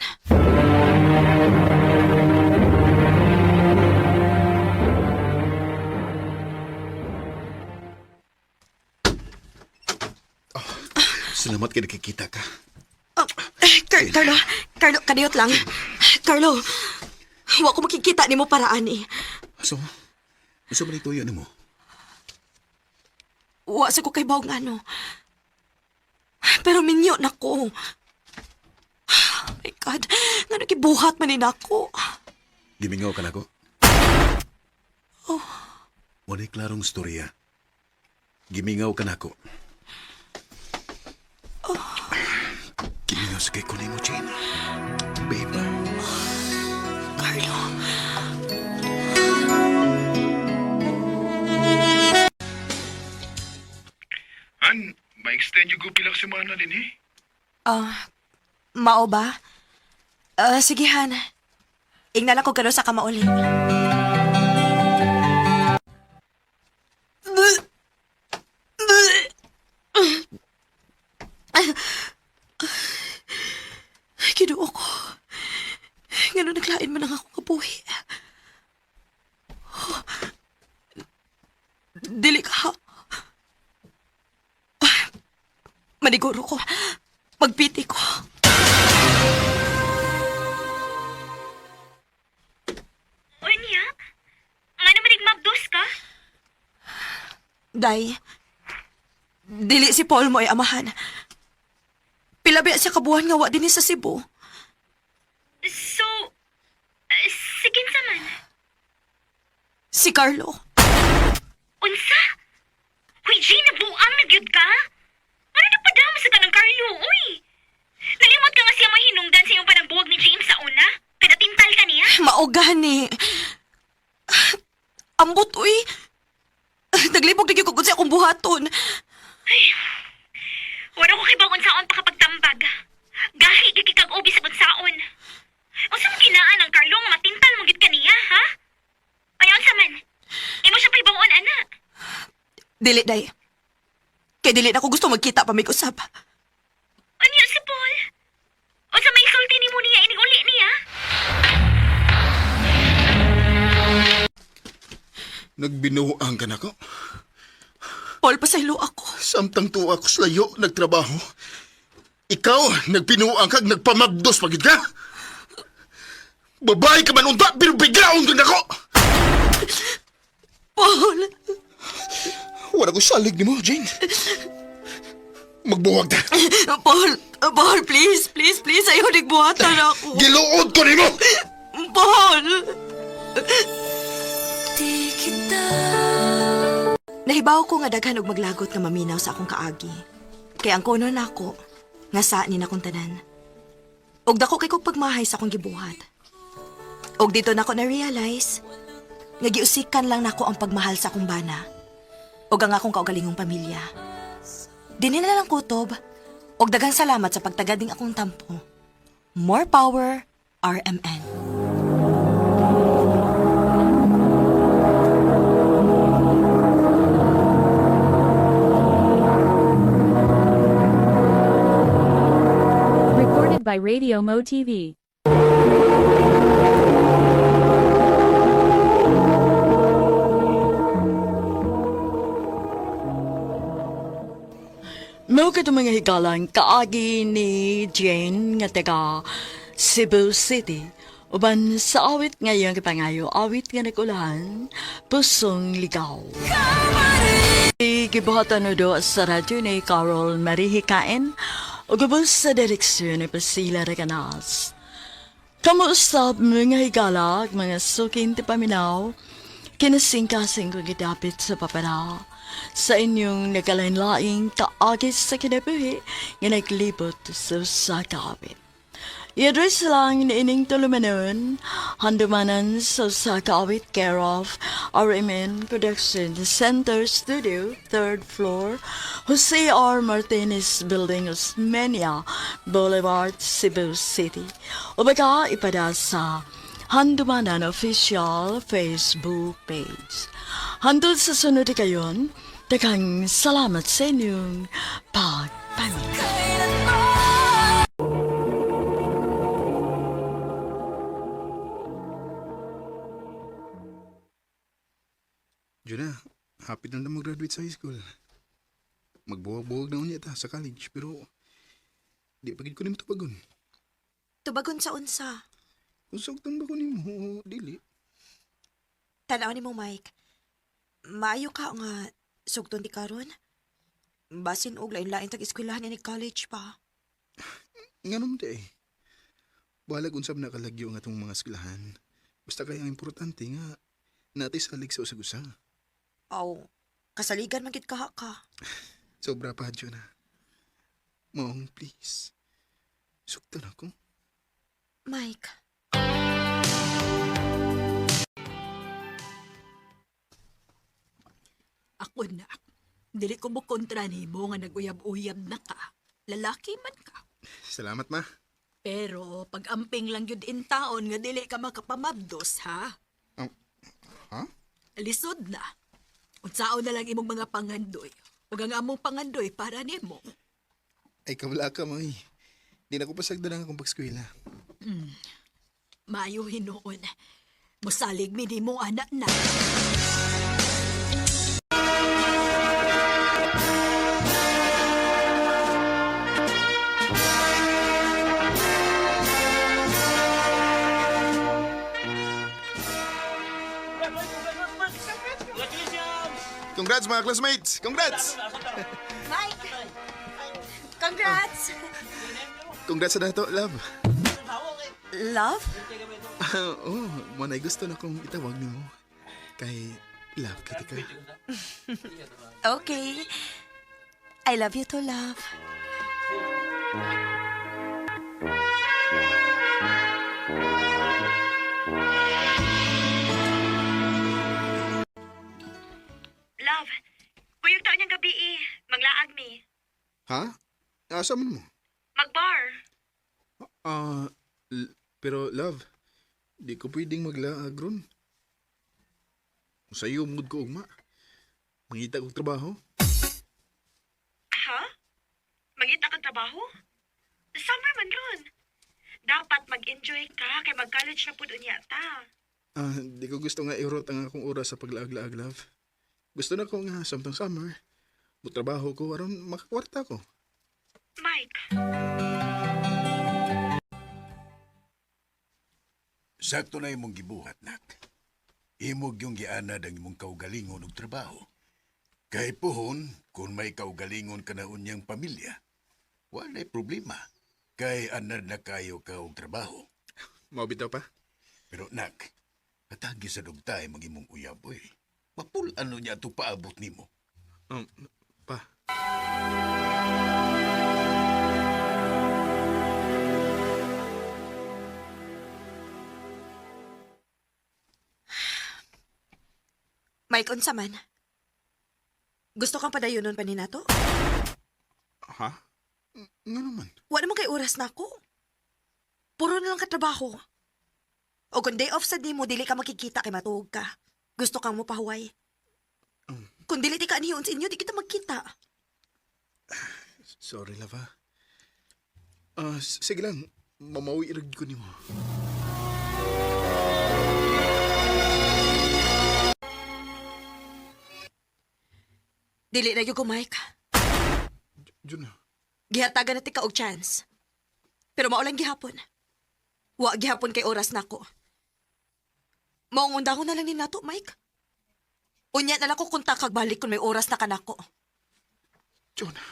Salamat kay nakikita ka. Oh, Carlo, Carlo, kadiyot lang. Carlo, wa ko makikita nimo paraan eh. So, unsa man ituyo nimo? Wa sa ko kay bawng ano. Pero minyo na ko. Oh my God, nga nagibuhat man ni nako. Gimingaw ka nako. Oh. Walay klarong storya. Gimingaw ka nako. Oh. Gimingaw sa kay kunay mo, Jane. Babe. Carlo. Han, ma-extend yung pila ka semana din eh. Ah, mao ba? Ah, sige, Han. Ingna lang ko gano'n sa kamauli. Ay, Ginoo ko. Ngano naglain man ang akong kabuhi. Dili ka. Maniguro ko. Magpiti ko. Day, dili si Paul mo ay amahan. Pila ba siya kabuhan nga wa dinhi sa Cebu? So, sige sa man. Si Carlo. Unsa? Huy, Gina, buang na gyud ka? Ano na padama sa kanang Carlo, uy? Nalimot ka nga siya mahinungdan sa iyong panagbuwag ni James sa una? Kada tintal ka niya? Mao gani. Ambot, uy. Naglibog na gyud ko kung sa akong buhaton. Wala ko kay unsaon pa kapagtambag. Gahi gyud kag ubi sa unsaon. Unsa man kinaan ang Carlo nga matintal mo gyud kaniya, ha? Ay unsa man? Imo siya pahibaw-on ana. Dili, day. Kay dili na ko gusto magkita pa may usab. Unya si Paul? Unsa may sulti nimo niya inig uli niya? Nagbinuang ka na ko. Paul, pasaylo ako. Samtang tuwa ko sa layo, nagtrabaho. Ikaw, nagbinuang kag nagpamabdos pagid ka. Babae ka man unta, pero biglaon ka nako. Paul! Wala ko salig nimo, Jane. Magbuwag ta. Paul! Paul, please, please, please. Ayaw nagbuhatan ako. Giluod ko nimo. Paul! Nahibaw ko nga daghan og maglagot nga maminaw sa akong kaagi. Kay ang kuno nako nga sa ni nakong tanan. Og dako kay kog pagmahay sa akong gibuhat. Og dito nako na-realize nga giusikan lang nako ang pagmahal sa akong bana ug ang akong kaugalingong pamilya. Dinhi na lang kutob og daghang salamat sa pagtagad ning akong tampo. More power, RMN. Recorded by Radio Mo TV. Mao kadto mga higalan kaagi ni Jane nga taga Cebu City. Uban sa awit nga iyang gipangayo, awit nga nagulahan, Pusong Ligaw. Gibuhatan no do sa radyo ni Carol Marihikain ug ubos sa direksyon ni Priscilla Recanas. Kamusta mga higala ug mga suking ti paminaw, kinasingkasing ko gidapit sa papara sa inyong nagkalain-laing kaagis sa kinabuhi nga naglibot sa usa ka awit. I-address lang ni ining tulumanon, handumanan sa usa ka awit, care of RMN Production Center Studio, 3rd floor, Jose R. Martinez Building, Osmeña Boulevard, Cebu City. O baka ipada sa Handumanan Official Facebook page. Hantod sa sunod kayon, daghang salamat sa inyong pagpaminaw. Juna, happy na na mag-graduate sa high school. Magbuwag-buwag na unya ta sa college, pero di pagid ko nimo tubagon. Tubagon sa unsa. Kung sugton ba ko nimo, dili. Tanaw ni mo, Mike. Maayo ka nga sugton di karon. Basin og lain-lain tag eskwelahan ni college pa. Nganom di eh. Balag unsab na kalagyo ang atong mga eskwelahan. Basta kay ang importante nga natay salig sa usag-usa. Aw, kasaligan man gid kaha ka. Sobra pa, Juna. Mong, please. Sugton ako. Mike, Ako na. Dili ko mo kontra nimo nga naguyab-uyab na ka. Lalaki man ka. Salamat, ma. Pero pag-amping lang yun in taon nga dili ka makapamabdos, ha? Ha? Lisod na. Unsaon na lang imong mga pangandoy. Ug ang among pangandoy para nimo. Ay, kabla ka, may. Di na ko pasagdan ang akong pag-eskwela. Maayo hinuon. Mosalig mi nimo anak na. Congrats mga classmates! Congrats! Mike! Congrats! Congrats sa dato, love. Love? Oh, mo na gusto na kong itawag nimo. Kay love kita ka. Okay. I love you too, love. Love, kuyog taon niyang gabi eh. Manglaag mi. Ha? Asa man mo? Magbar. Ah, pero love, di ko pwedeng maglaag ron. Sa iyo mood ko ugma. Mangita kog trabaho. Ha? Mangita kang trabaho? Summer man ron. Dapat mag-enjoy ka kay mag-college na pud unya ta. Ah, di ko gusto nga irot ang akong oras sa paglaag-laag, love. Gusto na ko nga samtang summer. Mutrabaho ko aron makakwarta ko. Mike, Sakto na imong gibuhat, nak. Imog yung gianad ang imong kaugalingon og trabaho. Kay puhon, kung may kaugalingon ka na unyang pamilya, walay problema. Kay anad na kayo ka og trabaho. Mao bitaw pa. Pero nak, atagi sa dugtay mag imong uyab, oy. Mapul ano niya ato paabot nimo. Pa. Mike, unsa man? Gusto kang padayonon pa ni nato? Ha? Nga naman. Wa naman kay oras na ako. Puro na lang katrabaho. O kung day off sa di mo, dili ka makikita kay matuog ka. Gusto kang mopahuway. Kung dili ti ka aniyon sa inyo, di kita magkita. Sorry, love, ha? Ah, sige lang. Mamawi rag ko nimo. Dili na gyud ko, Mike. Juna. Gihatagan na ti ka og chance. Pero mao lang gihapon. Wa gihapon kay oras nako. Maong undahon na lang ni nato, Mike. Unya na lang ko kontak kag balik kung may oras na kanako. Juna.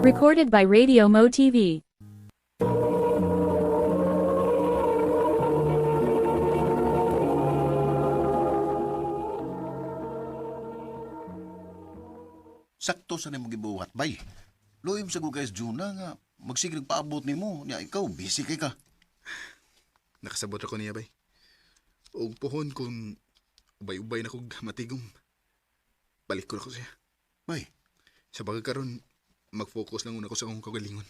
Recorded by Radio Mo TV. Sakto sa nimong gibuhat, bay. Luim sa guys Juna nga magsige paabot nimo, nya ikaw busy kay ka. Nakasabot ako niya, bay. Og puhon kung ubay-ubay na kog matigom. Balik ko na ko siya. Bay, Sa bagay karon, mag-focus lang una ko sa akong kagalingon.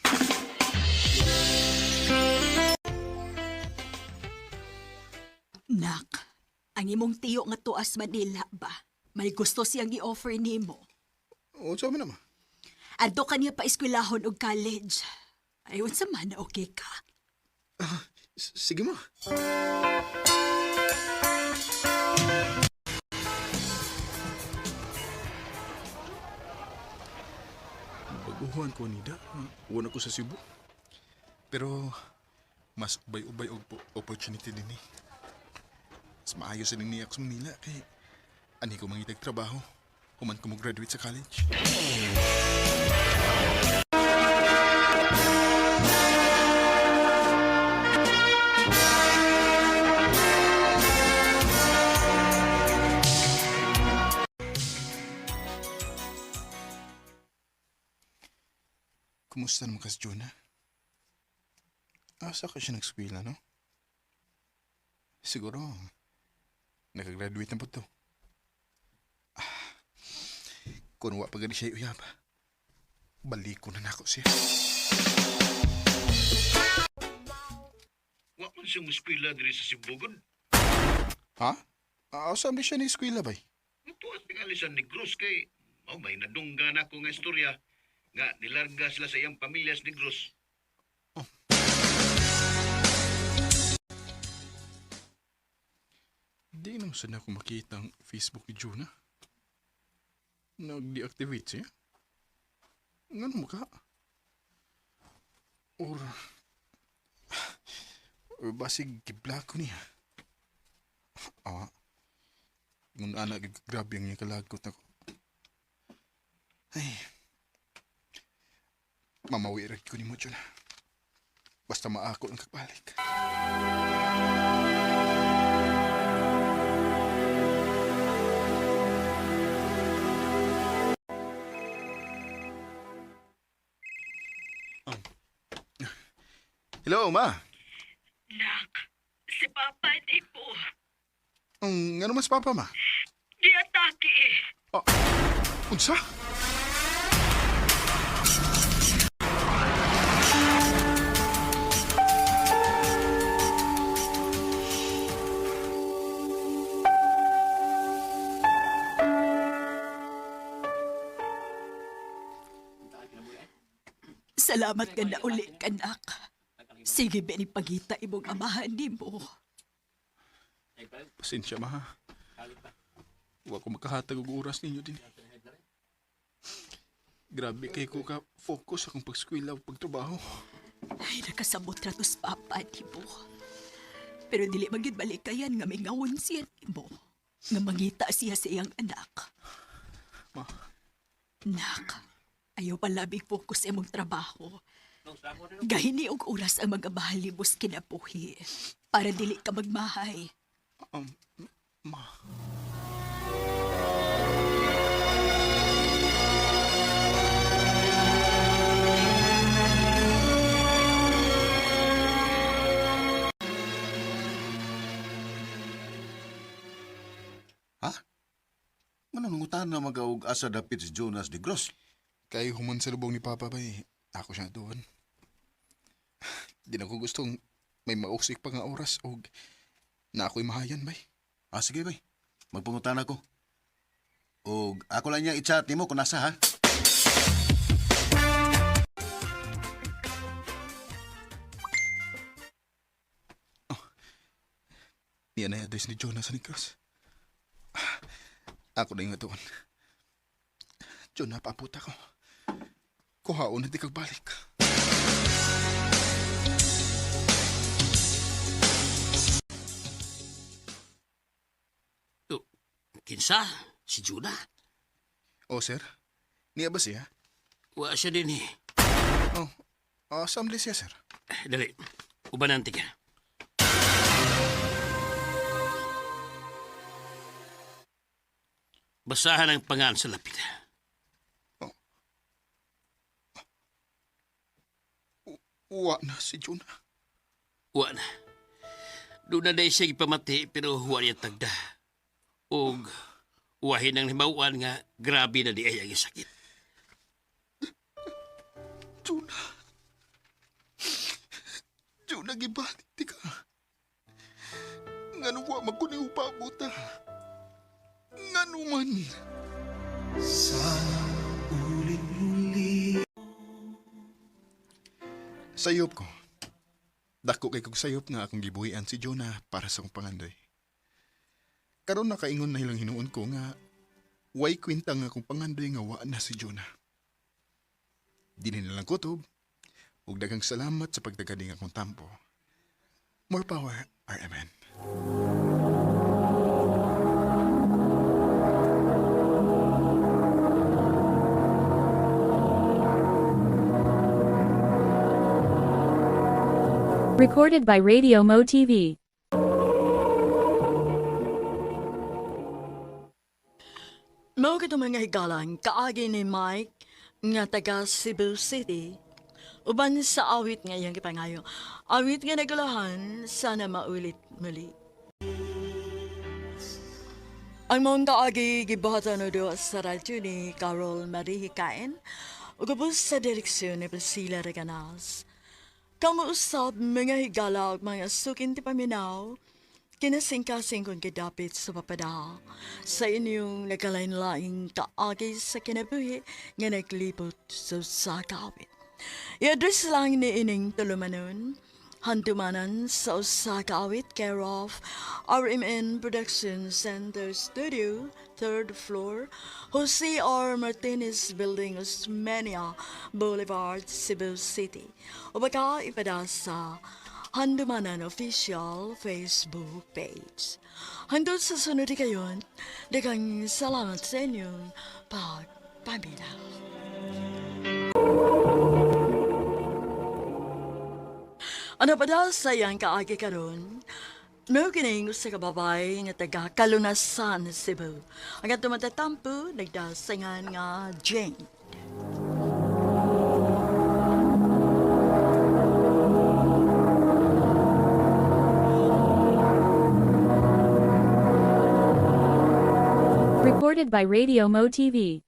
Nak, ang imong tiyo nga tuas Manila ba? May gusto siyang i-offer nimo. O, sa man naman. Adto ka niya pa eskwelahon og college. Ay, unsa man na okay ka? Sige mo. Baguhan ko nida. Una ko sa Cebu. Pero mas ubay-ubay og opportunity din eh. Mas maayo sa din niya sa Manila kay ani ko mangitag trabaho. Human ko mo-graduate sa college. Kumusta naman ka si Jonah? Asa ka siya nag-eskwela, no? Siguro, nakagraduate na po to. Ah, kung wa pa gani siya uyab, balik ko na nako siya. Wa man siya eskwela diri sa Sibugod. Ha? Asa man siya ni eskwela bay? Tuwas tingali sa Negros kay oh, may nadunggan ako nga istorya nga nilarga sila sa iyang pamilya sa Negros. Di naman sad na ako makita ang Facebook ni Jonah. Nag-deactivate siya. Ngano mo ka? Or... Or basig gibla ko niya. Ah. Ngun ana grabe ang iyang kalagot ako. Ay. Mamawi ra ko nimo, Jonah. Basta maako ang kagbalik. Oh. Hello, ma. Nak, si Papa di po. Ano mas papa, ma? Giatake eh. Oh, unsa? Salamat ka na uli, kanak. Sige, Benny, pagita imong amahan nimo. Pasensya, ma. Wa ko makahatag og oras ninyo din. Grabe kay ko ka focus akong pagskwela ug pagtrabaho. Ay, nakasabot ra tos papa nimo. Pero dili man gyud balikayan nga mingawon siya nimo. Nga mangita siya sa iyang anak. Ma. Nak, ayaw palabig focus sa imong trabaho. Gahini og oras ang mga bahalibos kinabuhi para dili ka magmahay. Ma. Ha? Mananungutan na magaug asa dapit si Jonas de Gross. Kay human sa lubong ni Papa bay, ako siya doon. Di na ko gustong may mausik pa nga oras og na ako'y mahayan bay. Ah, sige bay. Magpangutan ako. Og ako lang niya i-chat nimo kung nasa ha. Niya na address ni Jonas sa Negros. Ako na yung doon. Jonah, paputa ko. Kuhaon na di kag balik. Oh, kinsa? Si Jonah? Oh, sir. Niya ba siya? Wa siya din eh. Oh, assembly siya, sir. Dali, ubanan tiga. Basahan ang pangan sa lapid. Oh. Wa na si Jonah. Wa na. Doon na dahil siya ipamati pero wa niya tagda. Og wahin ang himawan nga grabe na di ay ang sakit. Jonah. Jonah, gibalik di ka. Ngano wa man ko ni upabuta. Ngano man. Sayop ko. Dako kay kog sayop nga akong gibuhian si Jonah para sa akong pangandoy. Karon nakaingon na ilang hinuon ko nga way kwenta nga akong pangandoy nga wa na si Jonah. Dili na lang kutob. Ug daghang salamat sa pagdagaling akong tampo. More power, RMN. Recorded by Radio Mo TV. Mao kito mga higalan, kaagi ni Mike nga taga Cebu City. Uban sa awit nga iyang gipangayo. Awit nga nagulahan, sana maulit muli. Ang mong kaagi gibuhatan o doon sa radyo ni Carol Marie Hikain ug ubos sa direksyon ni Priscilla Reganas. Kamuusab mga higala ug mga sukin ti paminaw, kinasingkasing kong kidapit sa papada sa inyong nagkalain-laing kaagi sa kinabuhi nga naglibot sa sakawit. I-address lang ni ining tulumanon, Handumanan sa usa ka awit care of RMN Production Center Studio, third floor, Jose R. Martinez Building, Osmeña Boulevard, Cebu City. O baka ipada sa Handumanan Official Facebook page. Hangtod sa sunod kayon, daghang salamat sa inyong pagpaminaw. Ano pa daw sa iyang kaagi karon? Mao kining usa ka babae nga taga Kalunasan, Cebu. Ang atong matatampo nagdasingan nga Jane. Recorded by Radio Mo TV.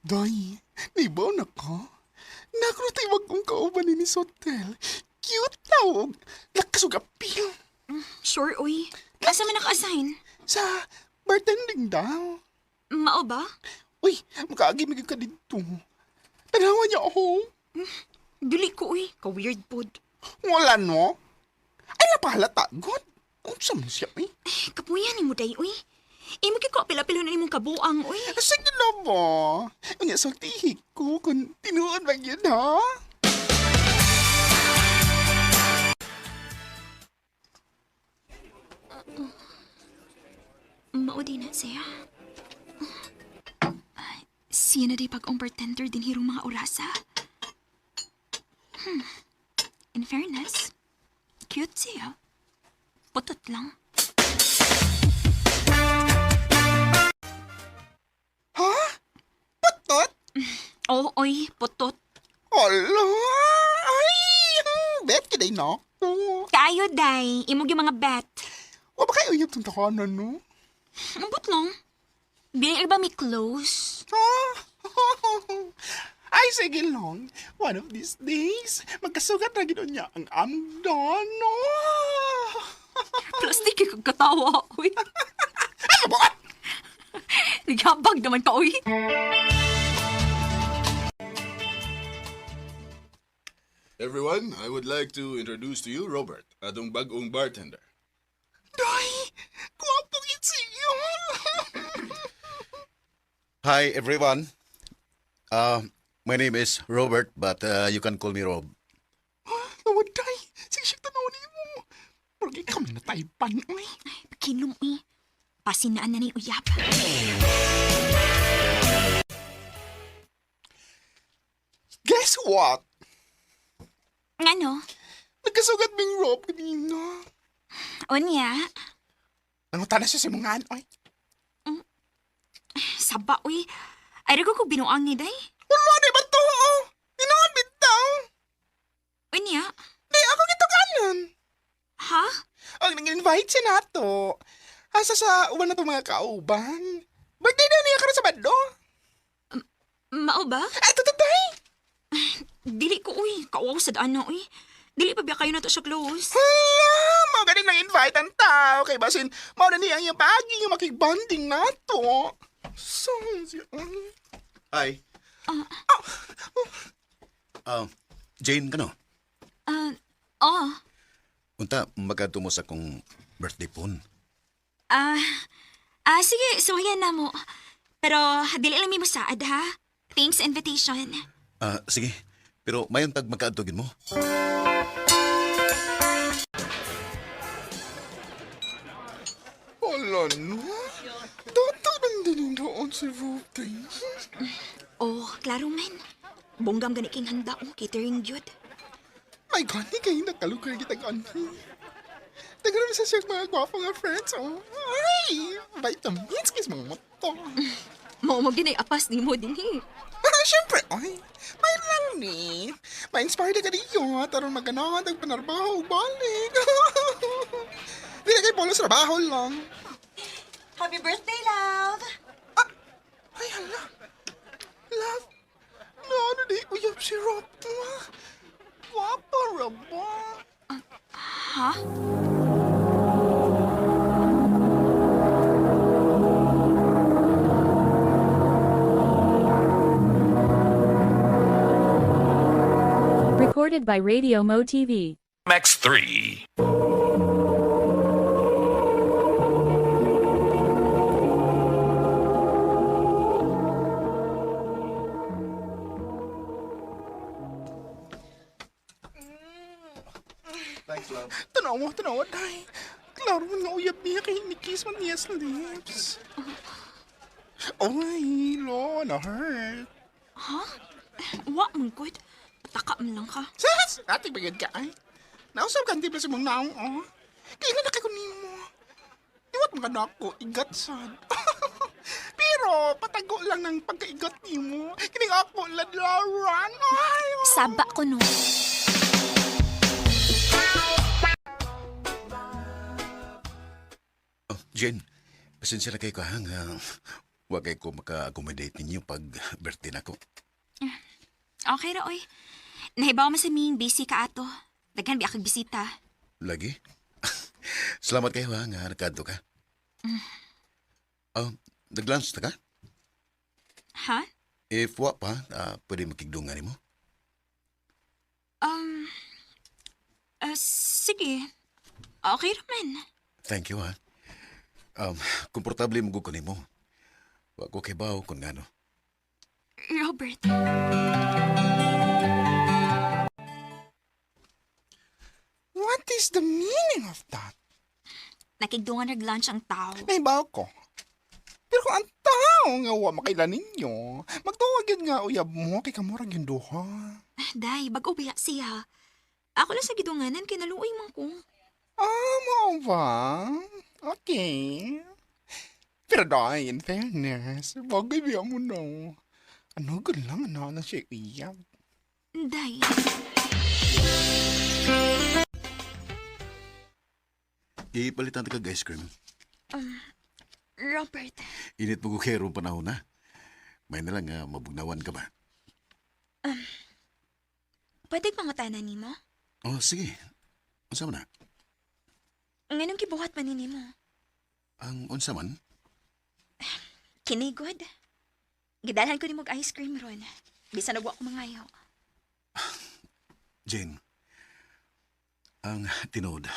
Day, naibaw na ka? Nakrutay wag kong kauban ni sa hotel. Cute tawag. Lakas og appeal. Sure, uy. Asa man naka-assign? Sa bartending daw. Mao ba? Uy, makaagi mig ka dito. Tanawa niya ako. Dili ko, uy. Ka-weird pod. Wala no. Ay, napahalata. God. Unsa man siya, eh? Kapuyan ni mo, day, uy. Imo kay ko apil-apilon na imong kabuang, uy. Sige na ba? Unya, sultihi ko kung tinuod ba yun, ha? Mao din na siya. Ay, siya na di pag-ong bartender din hirong mga orasa. In fairness, cute siya. Putot lang. Ha? Patot? Oo, oy, putot. Hala! Ay! Bet kiday na ako. Kayo, day. Imog yung mga bet. Wa ba kayo uyab tong tahanan, no? Ambot lang. Dili ba may close? Ah! Ay, sige lang. One of these days, magkasugat na ginoon niya ang amdan, no? Plastic kay katawa, uy. Ano ba? Naghabag naman ka, uy. Everyone, I would like to introduce to you Robert, atong bag-ong bartender. Day! Gwapo gid siya! Hi everyone. My name is Robert, but you can call me Rob. Lawad, day! Sige siya tanaw ni mo. Murag ikaw na nataypan, uy. Pakinlom, uy. Pasinaan na ni uyab. Guess what? Ngano? Nagkasugat ming Rob kanina. Unya, Nangutan na siya sa mga oy. saba, uy. Ay, ko ko binuang ni day. Wala di ba to? Oh? Tinuod bitaw. Unya, Di ako gitukanan. ha? Ang nang-invite siya nato. Asa sa uban na to mga kauban. Birthday daw niya karon sa Bado. Mao ba? Ay, tatay! Dili ko, uy. Kawaw sa daan na, uy. Dili pa biya kayo na to siya close. Hala! Mao ganing nang-invite ang tao. Kay basin, mao na niya ang iyang paagi nga makigbanding nato. So, siya. Hi. Jane, kano? Ah, oh. Unta, magkadto mo sa kong birthday phone. Ah, sige, suwayan na mo. Pero, dili lang mi mo saad, ha? Thanks sa invitation. Ah, sige. Pero mayon tag magkaadto gid mo. Hala no. Toto lang din doon si Rob day. Oh, klaro man. Bonggam gani king handa, oh, catering gyud. My God, ni kayo nakalukay kita anhi. Nagkaroon sa siya mga gwapo nga friends, oh. Ay, vitamins kis mga mata. Mao mo ginay apas nimo dinhi. Ah, siyempre, ay, may lang ni. Ma-inspire na ka niyo, tarong maganahan, ang panarbaho, balik. Di na kayo bolos trabaho lang. Happy birthday, love! Ah, ay, hala. Love, no, ano di, uyab si Rob. Guwapo, Rob. Ha? Recorded by Radio Mo TV. Max 3. Tanawa, tanawa, day. Klaro man nga uyab niya kay ni-kiss man niya sa lips. Oy, lo, na-hurt. Ha? Wa man gud. Pataka man lang ka. Sas! Ate, bagad ka ay. Nausap ka, hindi ba sa mong naong, oh? Kailan na kayo nimo? Diwat mga nako, igat sad. Pero, patago lang ng pagkaigat nimo. Kining ako, ladlaran. Ay, oh. Saba ko no. Oh, Jane, pasensya na kayo ka, ha? Nga, wa kay ko maka-accommodate ninyo pag birthday na ko. Okay ra oy. Nahibaw man sa ming busy ka ato. Daghan biya kag bisita. Lagi? Salamat kayo, ha, nga nakaadto ka. Oh, nag-lunch na ka? Ha? If wa pa, pwede makigdungan nimo. Um sige. Okay ra man. Thank you, ha. Komportable mo ko nimo. Wa ko kay bawo kung ngano. Robert. What is the meaning of that? Nakigdungan nag lunch ang tao. Nahibaw ko. Pero kung ang tao nga wa makailan ninyo, magtuwag yun nga uyab mo kay kamurag yung duha. Day, bag-o biya siya. Ako lang sa gidunganan kay naluoy man ko. Ah, mao ba? Okay. Pero day, in fairness, bagay biya mo no. Ano gud lang, ano lang siya uyab. Day, Ipalitan ta kag ice cream. Robert. Init mo ko kay rong panahon na. May na lang nga mabugnawan ka ba? Pwede pangutana nimo? Oh, sige. Unsa man na? Nganong gibuhat man ni nimo? Ang unsa man? Kini good. Gidalhan ko nimo og ice cream ron. Bisan og wa ko mangayo. Jane. Ang tinuod.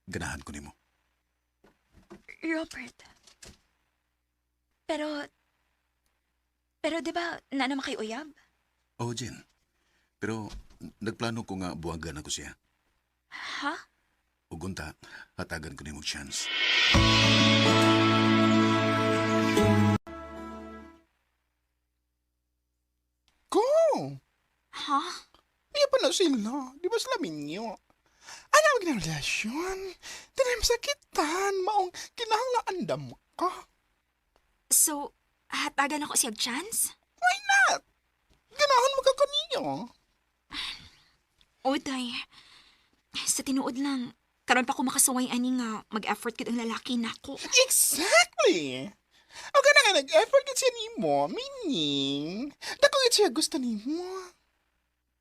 Ganahan ko nimo. Robert. Pero pero di ba na naman kay uyab? Oh, Jane. Pero nagplano ko nga buwagan ako siya. Ha? Ug unta, hatagan ko nimo chance. Go! Ha? Iya pa na sila. Di ba sila minyo? Ano ang relasyon? Tinay sakitan, maong kinahanglan andam ka. So, hatagan ako siya og chance? Why not? Ganahan mo ka kaniyo. O, day. Sa tinuod lang, karon pa ko makasuway ani nga mag-effort gid ang lalaki nako. Exactly! O ka na nga nag-effort gid siya nimo, meaning, dako gid siya gusto nimo.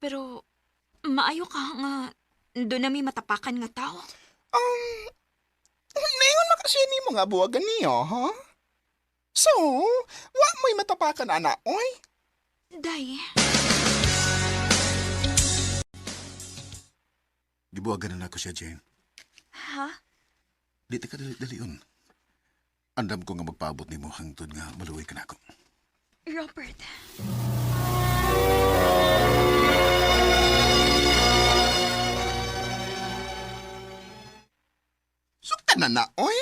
Pero maayo ka nga doon na may matapakan nga tao. Naingon man kasi nimo nga buwagan niyo, ha? So, wa mo'y matapakan, ana, oy. Day, Gibuwagan na nako siya, Jane. ha? Di ta ka dali-dalion. Andam ko nga magpaabot nimo hangtod nga maluoy ka nako. Robert. Suktan na na, oy.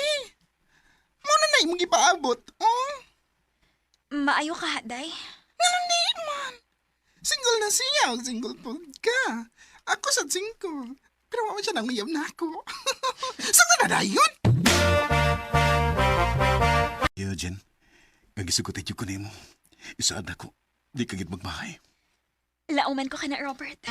Muna na imong gipaabot, oh. Maayo ka, Day. Ganun di man. Single na siya, o single po ka. Ako sa single. Pero wa man siya nang uyab na ako. Suktan na dayon! Yo, Jane. Nga gisugot ko nimo. Isaad nako. Di ka gid magmahay. Lauman ko ka na, Robert.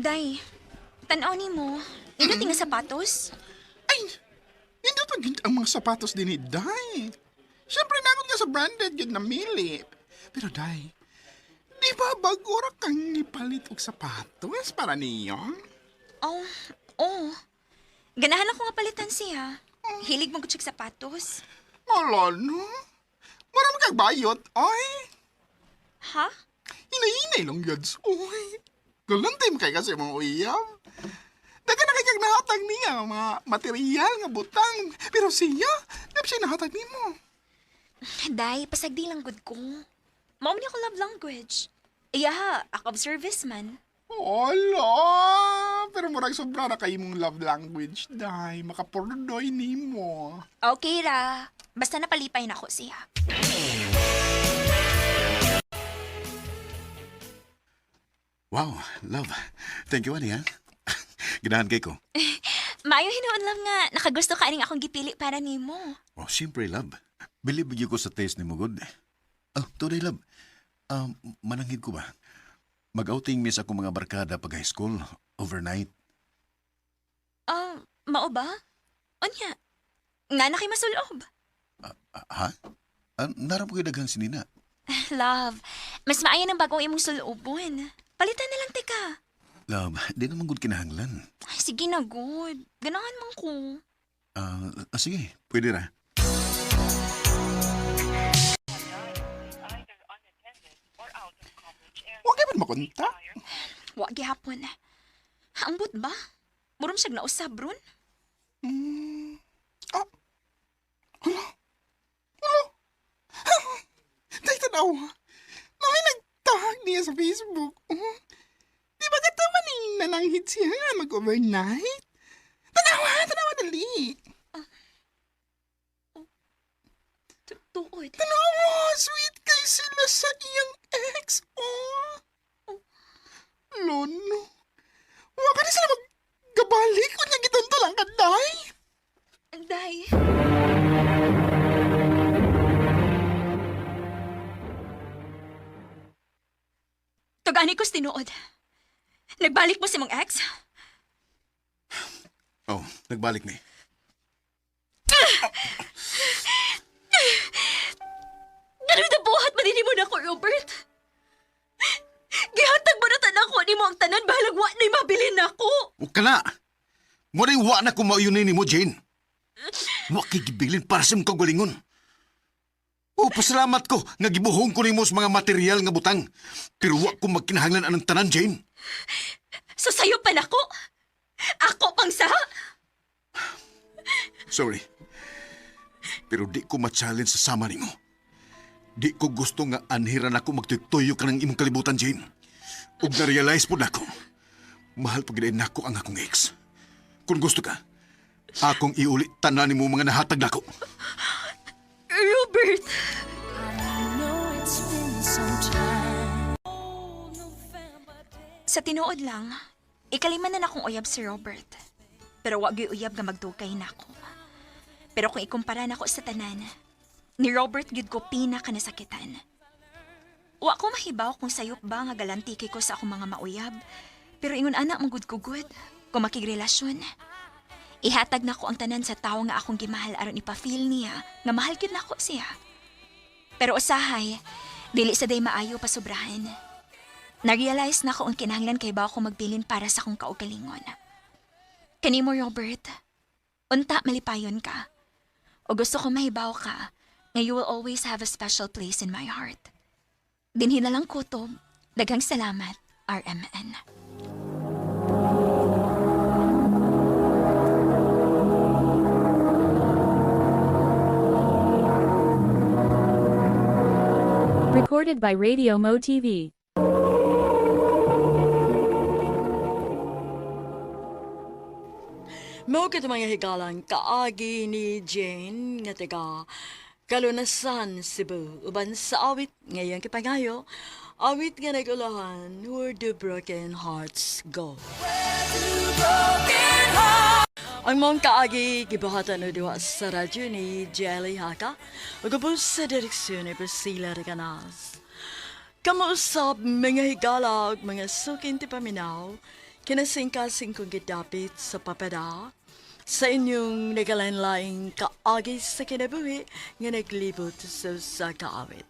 Day, tanaw ni mo. Nindot nga sapatos? Ay, hindi pa ang mga sapatos din ni Day. Siyempre na ako nga. sa branded yun namili. Pero day, di ba bago ra kang nipalit og sapatos para niyo? Oh, oh. Ganahan ako nga palitan siya. Hilig mo gud siyag sapatos. Wala no. Marami kag bayot, oy. Ha? Hinay-hinay lang yun, oy. Galantay mo kay kasi mga uyab. Daga na kay kag nahatag niya ang mga material nga butang. Pero siya, di siya nahatag nimo. Day, pasagdi lang gud ko. Mao man ako love language. Iya, ako of service man. Hola! Pero murag sobra na kay imong love language, day. Makapurdoy nimo. Okay ra. Basta napalipay na ako siya. Wow, love. Thank you, ani, ha? Ganahan kay ko. Maayo hinuon lang nga nakagusto ka aning akong gipili para nimo. Oh, siyempre, love. Bilib gyud ko sa taste ni mo, good. Oh, today, love. Mananghid ko ba? Mag-outing miss ako mga barkada pag high school, overnight. Ah, mao ba? Unya. Nga na kay masulob. Ah, ha? Ah, naram ko daghang sinina. Love, mas maayo ng bagong imong sulobon. Palitan na lang tika. Love, di naman good kinahanglan. Ay, sige na, good. Ganahan man ko. Ah, sige, pwede ra. Huwag kayo makontak. Wa gihapon. Ambot ba? Murom siyag nausab ron. Ah. Hala. Hala. Day, tanaw. May nagtag niya sa Facebook. Oh. Di ba katawa ni nananghid siya nga mag-overnight? Tanawa, tanawa, dali. Tuod. Tanawa, sweet kay sila sa iyang ex. Oh. Lono. Wa ka na sila maggabalik kung nagitunto lang ka, day. Day. Tugani ko tinuod. Nagbalik mo si mong ex? Oh, nagbalik ni. Ganun na buhat man mo na ako, Robert. Gihatag mo na tanan ko ni mo ang tanan, bahalag wa na'y mabilin nako. Huwag ka na! Mo rin wa na kung mauyunin ni mo, Jane. Wa kay gibilin para sa imong kaugalingon. O, pasalamat ko nga gibuhong ko nimo sa mga material nga butang. Pero wa ko magkinahanglan anang tanan, Jane. So sayo pa nako. Ako pang sa. Sorry. Pero di ko ma-challenge sa sama nimo. Di ko gusto nga anhiran ako magtuyo ka ng imong kalibutan, Jane. Ug na-realize po nako. Mahal pa gid nako ang akong ex. Kung gusto ka, akong iuli tanan nimo mga nahatag nako. Robert! Sa tinuod lang, ikalima na nakong uyab si Robert. Pero wag gyud uyab nga magdugay nako. Pero kung ikumpara nako sa tanan, ni Robert gyud ko pinaka nasakitan. Wa ko mahibaw kung sayop ba nga galanti kay ko sa akong mga mauyab. Pero ingon ana man gud ko gud kung makigrelasyon. Ihatag nako ang tanan sa tawo nga akong gimahal aron ipa-feel niya nga mahal gyud nako siya. Pero usahay, dili sa day maayo pasubrahan. Na-realize na ko ang kinahanglan kay ba ako magbilin para sa akong kaugalingon. Kanimo, Robert, unta malipayon ka. O gusto ko mahibaw ka nga you will always have a special place in my heart. Dinhi na lang kutob. Daghang salamat, RMN. Recorded by Radio Mo TV. Mao kito mga higalan kaagi ni Jane nga taga Kalunasan, Cebu. Uban sa awit ngayong kipangayo, awit nga nagulahan, Where Do Broken Hearts Go? Ang mong kaagi gibuhatan o diwa sa radyo ni Jelly Haka ug ubos sa direksyon ni Priscilla Reganas. Kamausap mga higala ug mga sukin ti paminaw, kinasingkasing kong gidapit sa papada. Sa inyong nagalain-laing kaagi sa kinabuhi nga naglibot sa usa ka awit.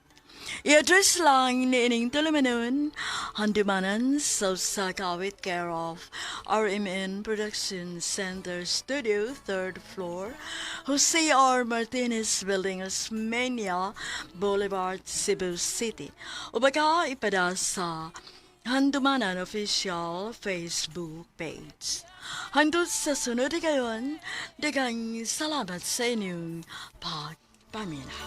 I-address lang ni ining tulumanon, Handumanan sa usa ka awit, care of RMN Production Center Studio, third floor, Jose R. Martinez Building, Osmeña Boulevard, Cebu City. O baka ipada sa Handumanan Official Facebook page. Hangtod sa sunod kayon, daghang salamat sa inyong pagpaminaw.